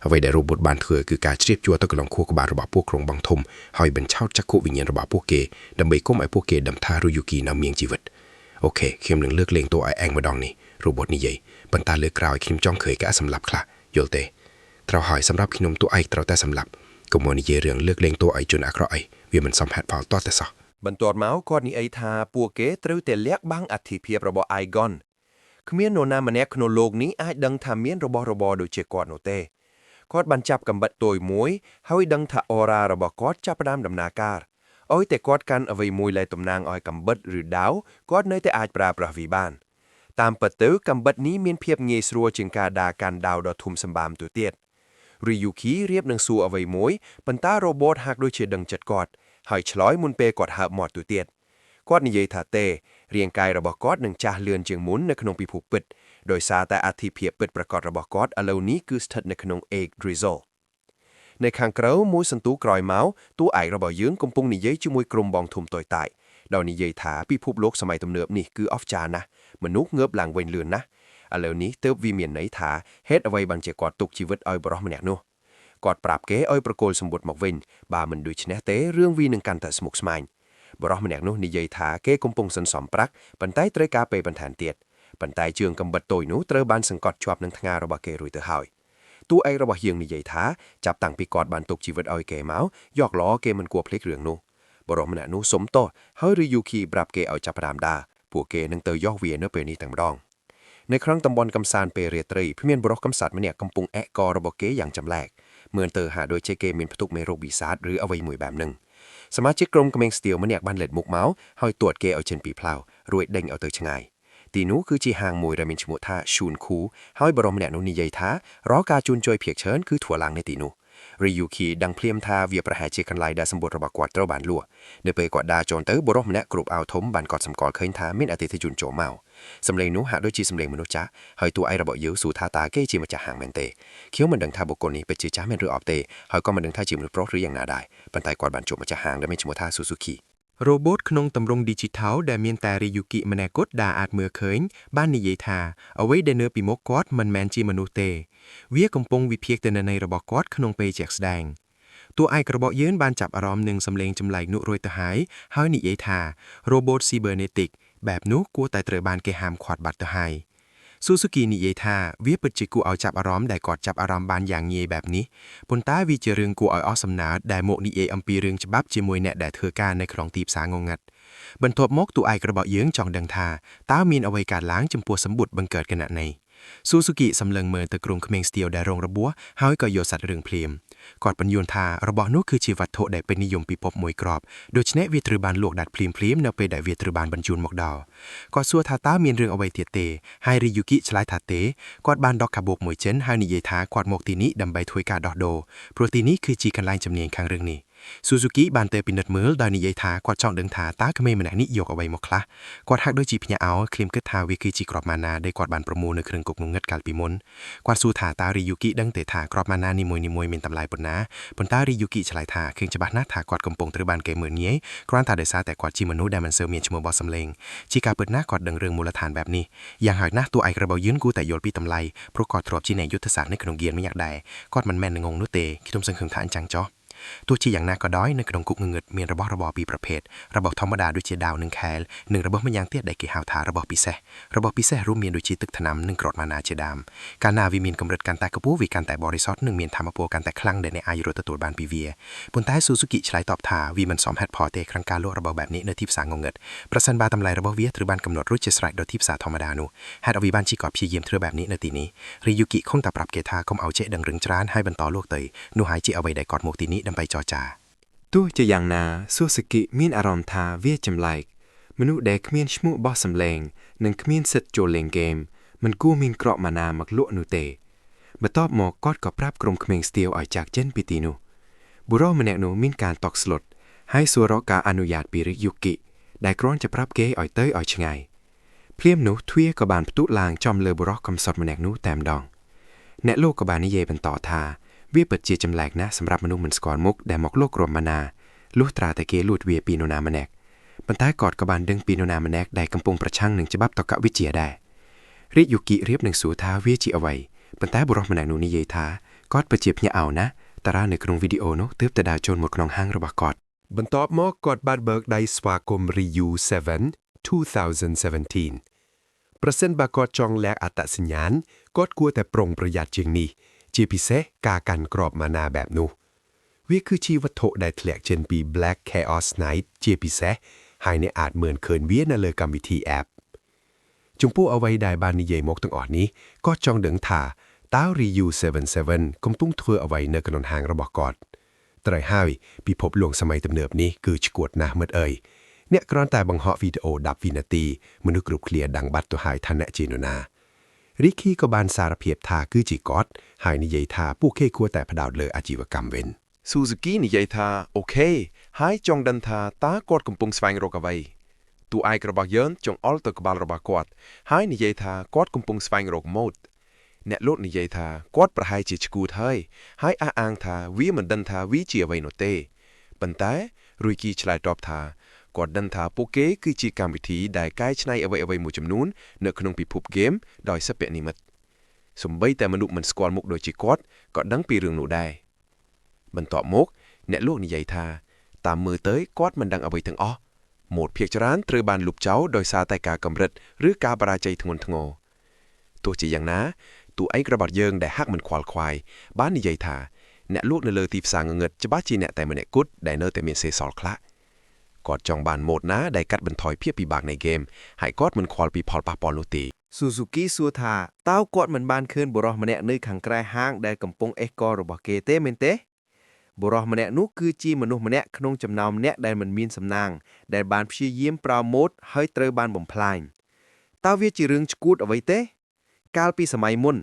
Speaker 9: អ្វីដែល robot បានធ្វើគឺការជ្រាបជួរទៅក្នុងខួរក្បាលរបស់ពួកក្រុងបងធំហើយបញ្ឆោតចក្ខុវិញ្ញាណរបស់ពួកគេដើម្បីកុំឲ្យពួកគេដឹងថារូយូគីនៅមានជីវិត OK ខ្ញុំនឹងលើកលែងទោសឲ្យឯងម្ដងនេះ robot និយាយប៉ុន្តែលើកក្រោយខ្ញុំចង់ឃើញការសម្លាប់ខ្លះយល់ទេត្រូវហើយសម្រាប់ខ្ញុំតួឯកត្រូវតែសម្លាប់កុំមកនិយាយរឿងលើកលែងទោសឲ្យជនអាក្រក់អីវាមិនសមហេតុផលតតែសោះ
Speaker 1: បន្ទាប់មកគាត់និយាយថាពួកគេត្រូវតែលាក់បាំងអធិភាពរបស់ Igon គ្មាននរណាម្នាក់ក្នុងលោកនេះអាចដឹងថាមានរបស់របរដូចជាគាត់នោះទេគាត់បានចាប់កំបិតតូចមួយហើយដឹងថាអូរ៉ារបស់គាត់ចាប់ផ្ដើមដំណើរការ
Speaker 4: ឲ្យតែគាត់កាន់អ្វីមួយដែលតំណាងឲ្យកំបិតឬដាវគាត់នៅតែអាចប្រើប្រាស់វាបាន តាមពិតទៅកំបិតនេះមានភាពងាយស្រួលជាងការដើរកាន់ដាវដ៏ធំសម្បើមទៅទៀតរីយូគីរៀបនឹងសួរអ្វីមួយប៉ុន្តែរ៉ូបូតហាក់ដូចជាដឹងចិត្តគាត់ហើយឆ្លើយមុនពេលគាត់ហើបមាត់ទៅទៀតគាត់និយាយថាទេរាងកាយរបស់គាត់នឹងចាស់លឿនជាងមុននៅក្នុងពិភពពិតដោយសារតែអធិភាពពិតប្រាកដរបស់គាត់ឥឡូវនេះគឺស្ថិតនៅក្នុង Egg Drizzle នៅខាងក្រៅមួយសន្ទុះក្រោយមកតួឯករបស់យើងកំពុងនិយាយជាមួយក្រុមបងធំតូចតាចដោយនិយាយថាពិភពលោកសម័យទំនើបនេះគឺអស្ចារ្យណាស់មនុស្សងើបឡើងវិញលឿនណាស់ឥឡូវនេះទើបវាមានន័យថាហេតុអ្វីបានជាគាត់ទុកជីវិតឲ្យបុរសម្នាក់នោះគាត់ប្រាប់គេឲ្យប្រគល់សម្ពុតមកវិញបើមិនដូច្នេះទេរឿងវានឹងកាន់តែស្មុគស្មាញបុរសម្នាក់នោះនិយាយថាគេកំពុងសន្សំប្រាក់ប៉ុន្តែត្រូវការពេលបន្ថែមទៀតប៉ុន្តែជើងកំបិតតូចនោះត្រូវបានសង្កត់ជាប់នឹងថ្ងារបស់គេរួចទៅហើយតួឯករបស់យើងនិយាយថាចាប់តាំងពីគាត់បានទុកជីវិតឲ្យគេមកយកល្អគេមិនគួរភ្លេចរឿងនោះបុរសម្នាក់នោះសុំទោសហើយរីយូគីប្រាប់គេឲ្យចាប់ផ្ដើមដើរពួកគេនឹងទៅយកវានៅពេលនេះតែម្ដងនៅក្នុងតំបន់កំសាន្តពេលរាត្រីគ្មានបុរសកំសត់ម្នាក់កំពុងអែកករបស់គេយ៉ាងចម្លែកមើលទៅហាក់ដូចជាគេមានផ្ទុកមេរោគវិសាទឬអ្វីមួយបែបហ្នឹងសមាជិកក្រុមក្មេងស្ទាវម្នាក់បានលេចមុខមកហើយទាត់គេឲ្យចេញពីផ្លូវរួចដេញឲ្យទៅឆ្ងាយទីនោះគឺជាហាងមួយដែលមានឈ្មោះថាឈូនខូហើយបរិមម្នាក់នោះនិយាយថារាល់ការជូនជួយភាគច្រើនគឺធ្វើឡើងនៅទីនោះរីយូគីដឹងភ្លាមថាវាប្រហែលជាកន្លែងដែលសម្បត្តិរបស់គាត់ត្រូវបានលក់នៅពេលគាត់ដើរចូលទៅបុរសម្នាក់គ្រប់អាវធំបានកត់សម្គាល់ឃើញថាមានអតិថិជនចូលមកសម្លេងនោះហាក់ដូចជាសម្លេងមនុស្សចាស់ហើយតួឯករបស់យើងសួរថាតើគេជាម្ចាស់ហាងមែនទេខ្ញុំមិនដឹងថាបុគ្គលនេះពិតជាចាស់មែនឬអត់ទេហើយក៏មិនដឹងថាជាមនុស្សប្រុសឬយ៉ាងណាដែរប៉ុន្តែគាត់បានជួបម្ចាស់ហាងដែលមានឈ្មោះថាស៊ូស៊ូគី
Speaker 8: រ៉ូបូតក្នុងទម្រង់ Digital ដែលមានតែរីយូគិម្នាក់គត់ដែលអាចមើលឃើញបាននិយាយថាអ្វីដែលនៅពីមុខគាត់មិនមែនជាមនុស្សទេ វាកំពុងវិភាគទិន្នន័យរបស់គាត់ក្នុងពេលជាក់ស្ដែងតួឯករបស់យើងបានចាប់អារម្មណ៍នឹងសម្លេងចម្លែកនោះរួចទៅហើយហើយនិយាយថា Robot Cybernetic បែបនោះគួរតែត្រូវបានគេហាមឃាត់បាត់ទៅហើយស៊ូស៊ូគីនិយាយថាវាពិតជាគួរឲ្យចាប់អារម្មណ៍ដែលគាត់ចាប់អារម្មណ៍បានយ៉ាងងាយបែបនេះប៉ុន្តែវាជារឿងគួរឲ្យអស់សំណើចដែលមកនិយាយអំពីរឿងច្បាប់ជាមួយអ្នកដែលធ្វើការនៅក្នុងទីផ្សារងងឹតបន្ទាប់មកតួឯករបស់យើងចង់ដឹងថាតើមានអ្វីកើតឡើងចំពោះសម្ពុតបង្កើតគណនីស៊ូស៊ូគីសម្លឹងមើលទៅក្រុមក្មេងស្ទាវដែលរងរបួសហើយក៏យកសាច់រឿងភ្លាមគាត់បញ្យល់ថារបស់នោះគឺជាវត្ថុដែលពេញនិយមពិភពមួយគ្រាប់ដូច្នេះវាត្រូវបានលក់ដាច់ភ្លាមៗនៅពេលដែលវាត្រូវបានបញ្ជូនមកដល់គាត់សួរថាតើមានរឿងអ្វីទៀតទេហើយរីយូគីឆ្លើយថាទេគាត់បានដកកាបូបមួយចិនហើយនិយាយថាគាត់មកទីនេះដើម្បីធ្វើការដោះដូរព្រោះទីនេះគឺជាកន្លែងជំនាញខាងរឿងនេះស៊ូស៊ូគីបានទៅពិនិត្យមើលដោយនិយាយថាគាត់ចង់ដឹងថាតើក្មេងម្នាក់នេះយកអ្វីមកខ្លះគាត់ហាក់ដូចជាភ្ញាក់អោឃ្លាមគិតថាវាគឺជាគ្រាប់ម៉ាណាដែលគាត់បានប្រមូលនៅគ្រឿងគុកងងឹតកាលពីមុនគាត់សួរថាតើរីយូគីដឹងទេថាគ្រាប់ម៉ាណានីមួយៗមានតម្លៃប៉ុណ្ណាប៉ុន្តែរីយូគីឆ្លើយថាឃើញច្បាស់ណាស់ថាគាត់កំពុងត្រូវបានគេមើលងាយគ្រាន់តែដោយសារតែគាត់ជាមនុស្សដែលមិនសូវមានឈ្មោះបោះសម្លេងជាការពិតណាស់គាត់ដឹងរឿងមូលដ្ឋានបែបនេះយ៉ាងហោចណាស់តួឯករបស់យើងគួរតែយល់ពីតម្លៃព្រោះគាត់ធ្លាប់ជាអ្នកយុទ្ធសាស្ត្រនៅក្នុងហ្គានម្នាក់ដែរគាត់មិនមែនងងនោះទេខ្ញុំសង្ឃឹមថាអញ្ចឹងចុះទោះជាយ៉ាងណាក៏ដោយនៅក្នុងគុកងងឹតមានរបស់របរពីរប្រភេទរបស់ធម្មតាដូចជាដាវនិងខែលនិងរបស់ម្យ៉ាងទៀតដែលគេហៅថារបស់ពិសេសរបស់ពិសេសរួមមានដូចជាទឹកថ្នាំនិងគ្រាប់ម៉ាណាជាដើមកាលណាវាមានកម្រិតកាន់តែខ្ពស់វាកាន់តែបរិសុទ្ធនិងមានធម៌ពលកាន់តែខ្លាំងដែលអ្នកអាចរត់ទទួលបានពីវាប៉ុន្តែស៊ូស៊ូគីឆ្លើយតបថាវាមិនសមហេតុផលទេក្នុងការលក់របស់បែបនេះនៅទីផ្សារងងឹតប្រសិនបើតម្លៃរបស់វាត្រូវបានកំណត់រួចជាស្រេចដោយទីផ្សារធម្មតានោះហេតុអ្វីបានជាគាត់ព្យាយាមធ្វើបែបនេះនៅទីនេះរីយូគីខំតែប្រាប់គេថាកុំឲ្យចេះដឹងរឿងច្រើនហើយបន្តលក់ទៅនោះហើយជាអ្វីដែលគាត់មកទីនេះដើម្បីចរចា
Speaker 3: ទោះជាយ៉ាងណាស៊ូស៊ូគីមានអារម្មណ៍ថាវាចម្លែកមនុស្សដែលគ្មានឈ្មោះបោះសម្លេងនិងគ្មានសិទ្ធិចូលលេងហ្គេមមិនគួរមានក្រក់ម៉ាណាមកលក់នោះទេបន្ទាប់មកគាត់ក៏ប្រាប់ក្រុមក្មេងស្ទាវឲ្យចាកចេញពីទីនោះបុរសម្នាក់នោះមានការតក់ស្លុតហើយសួររកការអនុញ្ញាតពីរិយុគីដែលគ្រាន់តែប្រាប់គេឲ្យទៅឲ្យឆ្ងាយភ្លាមនោះទ្វារក៏បានផ្ទុះឡើងចំលើបុរសកំសត់ម្នាក់នោះតែម្ដងអ្នកលោកក៏បាននិយាយបន្តថាវាពិតជាចម្លែកណាស់សម្រាប់មនុស្សមិនស្គាល់មុខដែលមកលោកក្រុមម៉ាណាលុះត្រាតែគេលួចវាពីនរណាម្នាក់ប៉ុន្តែគាត់ក៏បានដឹងពីនរណាម្នាក់ដែលកំពុងប្រឆាំងនឹងច្បាប់តកវិជ្ជាដែររាជយុគិរៀបនឹងសួរថាវាជាអ្វីប៉ុន្តែបុរសម្នាក់នោះនិយាយថាគាត់ពិតជាភ្ញាក់អោណាស់តារានៅក្នុងវីដេអូនោះទើបតែដើរចូលមកក្នុងហាងរបស់គាត់
Speaker 4: បន្ទាប់មកគាត់បានបើកដៃស្វាគមន៍ Ryu 7 2017ប្រសិនបើគាត់ចង់លាក់អត្តសញ្ញាណគាត់គួរតែប្រុងប្រយ័ត្នជាងនេះជាពិសេសការកាន់ក្របម៉ាណាបែបនោះវាគឺជាវត្ថុដែលធ្លាក់ចេញពី Black Chaos Knight ជាពិសេសហើយអ្នកអាចមើលឃើញវានៅលើកម្មវិធី app ចំពោះអ្វីដែលបាននិយាយមកទាំងអស់នេះគាត់ចង់ដឹងថាតើ Ryu 77កំពុងធ្វើអ្វីនៅក្នុងហាងរបស់គាត់ ត្រូវហើយពិភពលោកសម័យទំនើបនេះគឺឆ្កួតណាស់មិត្តអើយអ្នកគ្រាន់តែបង្ហោះវីដេអូ10វិនាទីមនុស្សគ្រប់គ្នាដឹងបាត់ទៅហើយថាអ្នកជានរណារីគីក៏បានសារភាពថាគឺជាគាត់ហើយនិយាយថាពួកគេគួរតែផ្ដោតលើអាជីវកម្មវិញ
Speaker 6: ស៊ូស៊ូគីនិយាយថា okay ហើយចង់ដឹងថាតើគាត់កំពុងស្វែងរកអ្វីតួឯករបស់យើងចង្អុលទៅក្បាលរបស់គាត់ហើយនិយាយថាគាត់កំពុងស្វែងរក mod អ្នកលក់និយាយថាគាត់ប្រហែលជាឆ្កួតហើយហើយអះអាងថាវាមិនដឹងថាវាជាអ្វីនោះទេប៉ុន្តែរុយគីឆ្លើយតបថាគាត់ដឹងថាពួកគេគឺជាកម្មវិធីដែលកែច្នៃអ្វីៗមួយចំនួននៅក្នុងពិភពហ្គេមដោយសិប្បនិម្មិតសំបីតែមនុស្សមិនស្គាល់មុខដូចជាគាត់ក៏ដឹងពីរឿងនោះដែរ បន្ទាប់មកអ្នកលក់និយាយថាតាមមើលទៅគាត់មិនដឹងអ្វីទាំងអស់mod ភាគច្រើនត្រូវបានលុបចោលដោយសារតែការកម្រិតឬការបរាជ័យធ្ងន់ធ្ងរទោះជាយ៉ាងណាតួឯករបស់យើងដែលហាក់មិនខ្វល់ខ្វាយបាននិយាយថាអ្នកលក់នៅលើទីផ្សារងងឹតច្បាស់ជាអ្នកតែម្នាក់គត់ដែលនៅតែមានសេសសល់ខ្លះគាត់ចង់បាន mod ណាដែលកាត់បន្ថយភាពពិបាកនៃហ្គេមហើយគាត់មិនខ្វល់ពីផលប៉ះពាល់នោះទេ
Speaker 2: ស៊ូស៊ូគីសួរថាតើគាត់មិនបានឃើញបុរសម្នាក់នៅខាងក្រៅហាងដែលកំពុងអេះករបស់គេទេមែនទេបុរសម្នាក់នោះគឺជាមនុស្សម្នាក់ក្នុងចំណោមអ្នកដែលមិនមានសំណាង ដែលបានព្យាយាមប្រើ mod ហើយត្រូវបានបំផ្លាញតើវាជារឿងឆ្កួតអ្វីទេ កាលពីសម័យមុន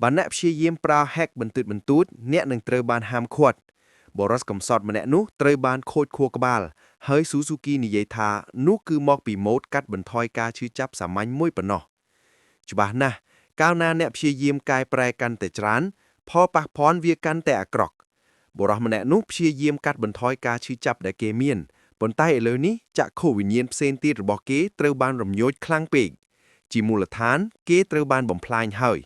Speaker 2: បើអ្នកព្យាយាមប្រើ hack បន្តិចបន្តួចអ្នកនឹងត្រូវបានហាមឃាត់បុរសកំសត់ម្នាក់នោះត្រូវបានខូចខួរក្បាល ហើយស៊ូស៊ូគីនិយាយថានោះគឺមកពី mod កាត់បន្ថយការឈឺចាប់សាមញ្ញមួយប៉ុណ្ណោះច្បាស់ណាស់កាលណាអ្នកព្យាយាមកែប្រែកាន់តែច្រើនផលប៉ះពាល់វាកាន់តែអាក្រក់បុរសម្នាក់នោះព្យាយាមកាត់បន្ថយការឈឺចាប់ដែលគេមានប៉ុន្តែឥឡូវនេះចក្ខុវិញ្ញាណផ្សេងទៀតរបស់គេត្រូវបានរំញោចខ្លាំងពេកជាមូលដ្ឋាន គេត្រូវបានបំផ្លាញហើយ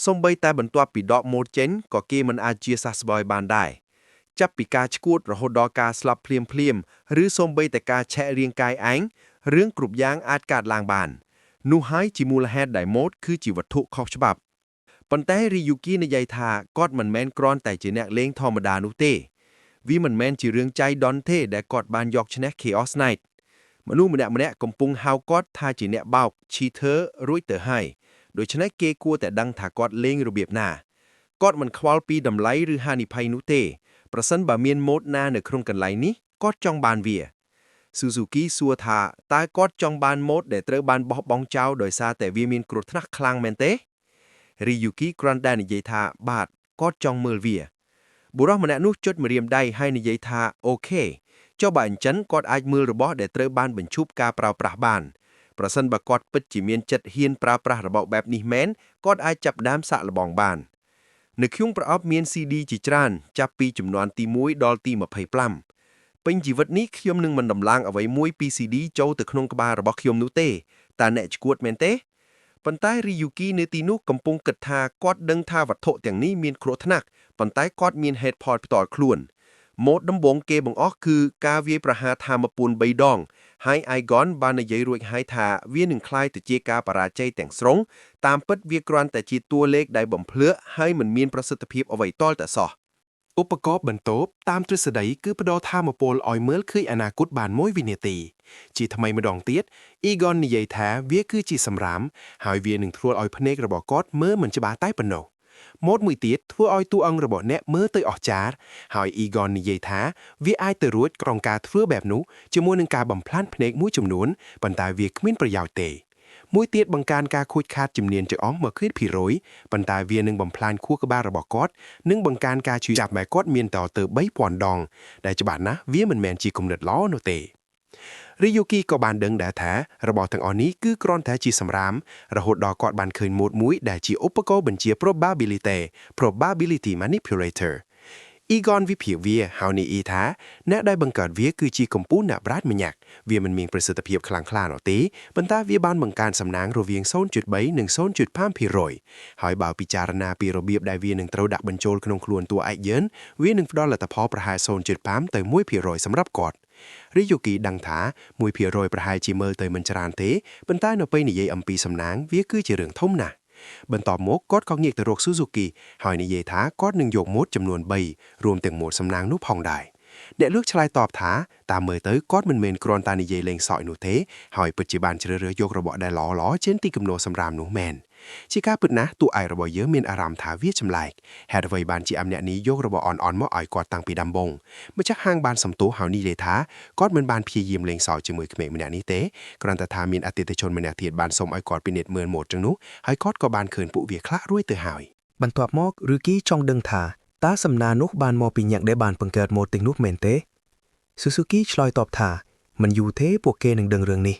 Speaker 2: សូម្បីតែបន្ទាប់ពីដក mod ចេញក៏គេមិនអាចជាសះស្បើយបានដែរចាប់ពីការឆ្កួតរហូតដល់ការស្លាប់ភ្លាមភ្លាមៗឬសូម្បីតែការឆែករាងកាយឯងរឿងគ្រប់យ៉ាងអាចកើតឡើងបាន នោះហើយជាមូលហេតុដែល mod គឺជាវត្ថុខុសច្បាប់ប៉ុន្តែរីយូគីនិយាយថាគាត់មិនមែនគ្រាន់តែជាអ្នកលេងធម្មតានោះទេវាមិនមែនជារឿងចៃដន្យទេដែលគាត់បានយកឈ្នះ Chaos Knight មនុស្សម្នាក់ៗកំពុងហៅគាត់ថាជាអ្នកបោក cheater រួចទៅហើយដូច្នេះគេគួរតែដឹងថាគាត់លេងរបៀបណាគាត់មិនខ្វល់ពីតម្លៃឬហានិភ័យនោះទេប្រសិនបើមាន mod ណានៅក្នុងកន្លែងនេះគាត់ចង់បានវាស៊ូស៊ូគីសួរថាតើគាត់ចង់បាន mod ដែលត្រូវបានបោះបង់ចោលដោយសារតែវាមានគ្រោះថ្នាក់ខ្លាំងមែនទេរីយូគីគ្រាន់តែនិយាយថាបាទគាត់ចង់មើលវាបុរសម្នាក់នោះចុចម្រាមដៃហើយនិយាយថា okay ចុះបើអញ្ចឹងគាត់អាចមើលរបស់ដែលត្រូវបានបញ្ឈប់ការប្រើប្រាស់បានប្រសិនបើគាត់ពិតជាមានចិត្តហ៊ានប្រើប្រាស់របស់បែបនេះមែនគាត់អាចចាប់ផ្ដើមសាកល្បងបាននៅក្នុងប្រអប់មាន CD ជាច្រើនចាប់ពីចំនួនទី1ដល់ទី25ពេញជីវិតនេះខ្ញុំនឹងមិនដំឡើងអ្វីមួយពី CD ចូលទៅក្នុងក្បាលរបស់ខ្ញុំនោះទេតើអ្នកឆ្កួតមែនទេប៉ុន្តែរីយូគីនៅទីនោះកំពុងគិតថាគាត់ដឹងថាវត្ថុទាំងនេះមានគ្រោះថ្នាក់ប៉ុន្តែគាត់មានហេតុផលផ្ទាល់ខ្លួន mod ដំបូងគេបង្អស់គឺការវាយប្រហារថាមពល3ដងហើយ Igon បាននិយាយរួចហើយថាវានឹងក្លាយទៅជាការបរាជ័យទាំងស្រុងតាមពិតវាគ្រាន់តែជាតួលេខដែលបំភ្លឺហើយមិនមានប្រសិទ្ធភាពអ្វីទាល់តែសោះ
Speaker 5: ឧបករណ៍បន្ទប់តាមទ្រឹស្ដីគឺផ្ដល់ធម៌ពលឲ្យមើលឃើញអនាគតបានមួយវិនាទី ជាថ្មីម្ដងទៀត Egon និយាយថាវាគឺជាសម្រាមហើយវានឹងធ្វើឲ្យភ្នែករបស់គាត់មើលមិនច្បាស់តែប៉ុណ្ណោះmod មួយទៀតធ្វើឲ្យតួអង្គរបស់អ្នកមើលទៅអស្ចារ្យហើយ Egon និយាយថាវាអាចទៅរួចក្នុងការធ្វើបែបនោះជាមួយនឹងការបំផ្លាញភ្នែកមួយចំនួនប៉ុន្តែវាគ្មានប្រយោជន៍ទេមួយទៀតបង្កើនការខូចខាតជំនាញចង្អង់1%ប៉ុន្តែវានឹងបំផ្លាញខួរក្បាលរបស់គាត់និងបង្កើនការឈឺចាប់ដែលគាត់មានតទៅ3000ដងដែលច្បាស់ណាស់វាមិនមែនជាគំនិតល្អនោះទេរីយូគីក៏បានដឹងដែរថារបស់ទាំងអស់នេះគឺគ្រាន់តែជាសម្រាមរហូតដល់គាត់បានឃើញ mod មួយដែលជាឧបករណ៍បញ្ជា probability manipulator Egon វិភាគវាហើយនិយាយថាអ្នកដែលបង្កើតវាគឺជាកម្ពុជាអ្នកប្រាជ្ញម្នាក់វាមិនមានប្រសិទ្ធភាពខ្លាំងក្លានោះទេប៉ុន្តែវាបានបង្កើនសំណាងរវាង0.3និង0.5%ហើយបើពិចារណាពីរបៀបដែលវានឹងត្រូវដាក់បញ្ចូលក្នុងខ្លួនតួឯកយើងវានឹងផ្ដល់លទ្ធផលប្រហែល0.5ទៅ1%សម្រាប់គាត់រីយូគីដឹងថា1%ប្រហែលជាមើលទៅមិនច្រើនទេប៉ុន្តែនៅពេលនិយាយអំពីសំណាងវាគឺជារឿងធំណាស់បន្ទាប់មកគាត់ក៏ងាកទៅរក Suzuki ហើយនិយាយថាគាត់នឹងយក mod ចំនួន3រួមទាំង mod សំណាងនោះផងដែរ។
Speaker 4: អ្នកលក់ឆ្លើយតបថាតាមមើលទៅគាត់មិនមែនគ្រាន់តែនិយាយលេងសើចនោះទេហើយពិតជាបានជ្រើសរើសយករបស់ដែលល្អៗជាងទីគំនរសម្រាមនោះមែនជាការពិតណាស់តួឯករបស់យើងមានអារម្មណ៍ថាវាចម្លែកហេតុអ្វីបានជាអាម្នាក់នេះយករបស់អន់ៗមកឲ្យគាត់តាំងពីដំបូងម្ចាស់ហាងបានសំទោសហើយនិយាយថាគាត់មិនបានព្យាយាមលេងសើចជាមួយក្មេងម្នាក់នេះទេគ្រាន់តែថាមានអតិថិជនម្នាក់ទៀតបានសុំឲ្យគាត់ពិនិត្យមើលម៉ូតចឹងនោះហើយគាត់ក៏បានឃើញពួកវាខ្លះរួចទៅហើយ
Speaker 10: បន្ទាប់មកឬគីចង់ដឹងថាតើសំណានោះបានមកពីអ្នកដែលបានបង្កើតម៉ូតទាំងនោះមែនទេស៊ូស៊ូគីឆ្លើយតបថាមិនយូរទេពួកគេនឹងដឹងរឿងនេះ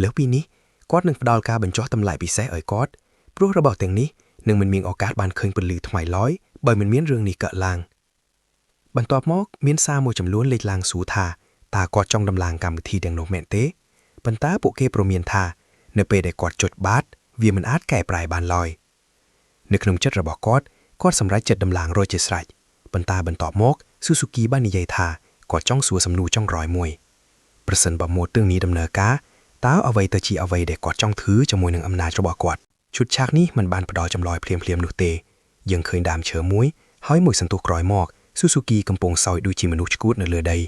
Speaker 10: លើសពីនេះគាត់នឹងផ្ដល់ការបញ្ចុះតម្លៃពិសេសឲ្យគាត់ព្រោះរបស់ទាំងនេះនឹងមិនមានឱកាសបានឃើញពន្លឺថ្មីឡើយបើមិនមានរឿងនេះកើតឡើងបន្ទាប់មកមានសារមួយចំនួនលេចឡើងសួរថាតើគាត់ចង់ដំឡើងកម្មវិធីទាំងនោះមែនទេប៉ុន្តែពួកគេព្រមានថានៅពេលដែលគាត់ចុចបាតវាមិនអាចកែប្រែបានឡើយ នៅក្នុងចិត្តរបស់គាត់គាត់សម្រេចចិត្តដំឡើងរួចជាស្រេចប៉ុន្តែបន្ទាប់មកស៊ូស៊ូគីបាននិយាយថាគាត់ចង់សួរសំណួរចុងក្រោយមួយប្រសិនបើម៉ូតរឿងនេះដំណើរការតើអ្វីទៅជាអ្វីដែលគាត់ចង់ធ្វើជាមួយនឹងអំណាចរបស់គាត់ឈុតឆាកនេះមិនបានផ្ដល់ចម្លើយភ្លាមៗនោះទេយើងឃើញដើមឈើមួយហើយមួយសន្ទុះក្រោយមកស៊ូស៊ូគីកំពុងសោយដូចជាមនុស្សឆ្កួតនៅលើដី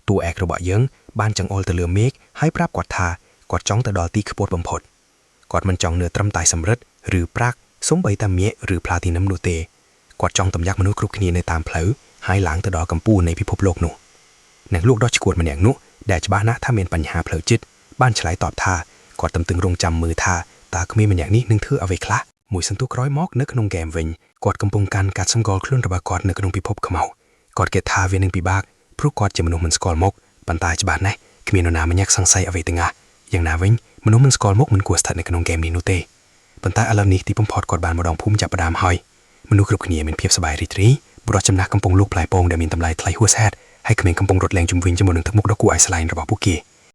Speaker 10: តួឯករបស់យើងបានចង្អុលទៅលើមេឃហើយប្រាប់គាត់ថាគាត់ចង់ទៅដល់ទីខ្ពស់បំផុតគាត់មិនចង់នៅត្រឹមតែសំរិទ្ធឬប្រាក់សូម្បីតែមាសឬផ្លាទីនឹមនោះទេគាត់ចង់តម្ញាក់មនុស្សគ្រប់គ្នានៅតាមផ្លូវហើយឡើងទៅដល់កំពូលនៃពិភពលោកនោះអ្នកលក់ដ៏ឆ្កួតម្នាក់នោះដែលច្បាស់ណាស់ថាមានបញ្ហាផ្លូវចិត្តបានឆ្លើយតបថាគាត់ទន្ទឹងរង់ចាំមើលថាតើក្មេងម្នាក់នេះនឹងធ្វើអ្វីខ្លះមួយសន្ទុះក្រោយមកនៅក្នុងហ្គេមវិញគាត់កំពុងកាន់កាត់សម្គាល់ខ្លួនរបស់គាត់នៅក្នុងពិភពខ្មៅគាត់គិតថាវានឹងពិបាកព្រោះគាត់ជាមនុស្សមិនស្គាល់មុខប៉ុន្តែច្បាស់ណាស់គ្មាននរណាម្នាក់សង្ស័យអ្វីទាំងអស់យ៉ាងណាវិញមនុស្សមិនស្គាល់មុខមិនគួរស្ថិតនៅក្នុងហ្គេមនេះនោះទេប៉ុន្តែឥឡូវនេះទីបំផុតគាត់បានមកដល់ភូមិចាប់ផ្ដើមហើយមនុស្សគ្រប់គ្នាមានភាពសប្បាយរីករាយបុរសចំណាស់កំពុងលូកផ្លែពងដែលមានតម្លៃថ្លៃហួសហេតុហើយក្មេងកំពុងរត់លែងជុំវិញជាមួយនឹងទឹកមុខដ៏គួរឲ្យស្រឡាញ់របស់ពួកគេ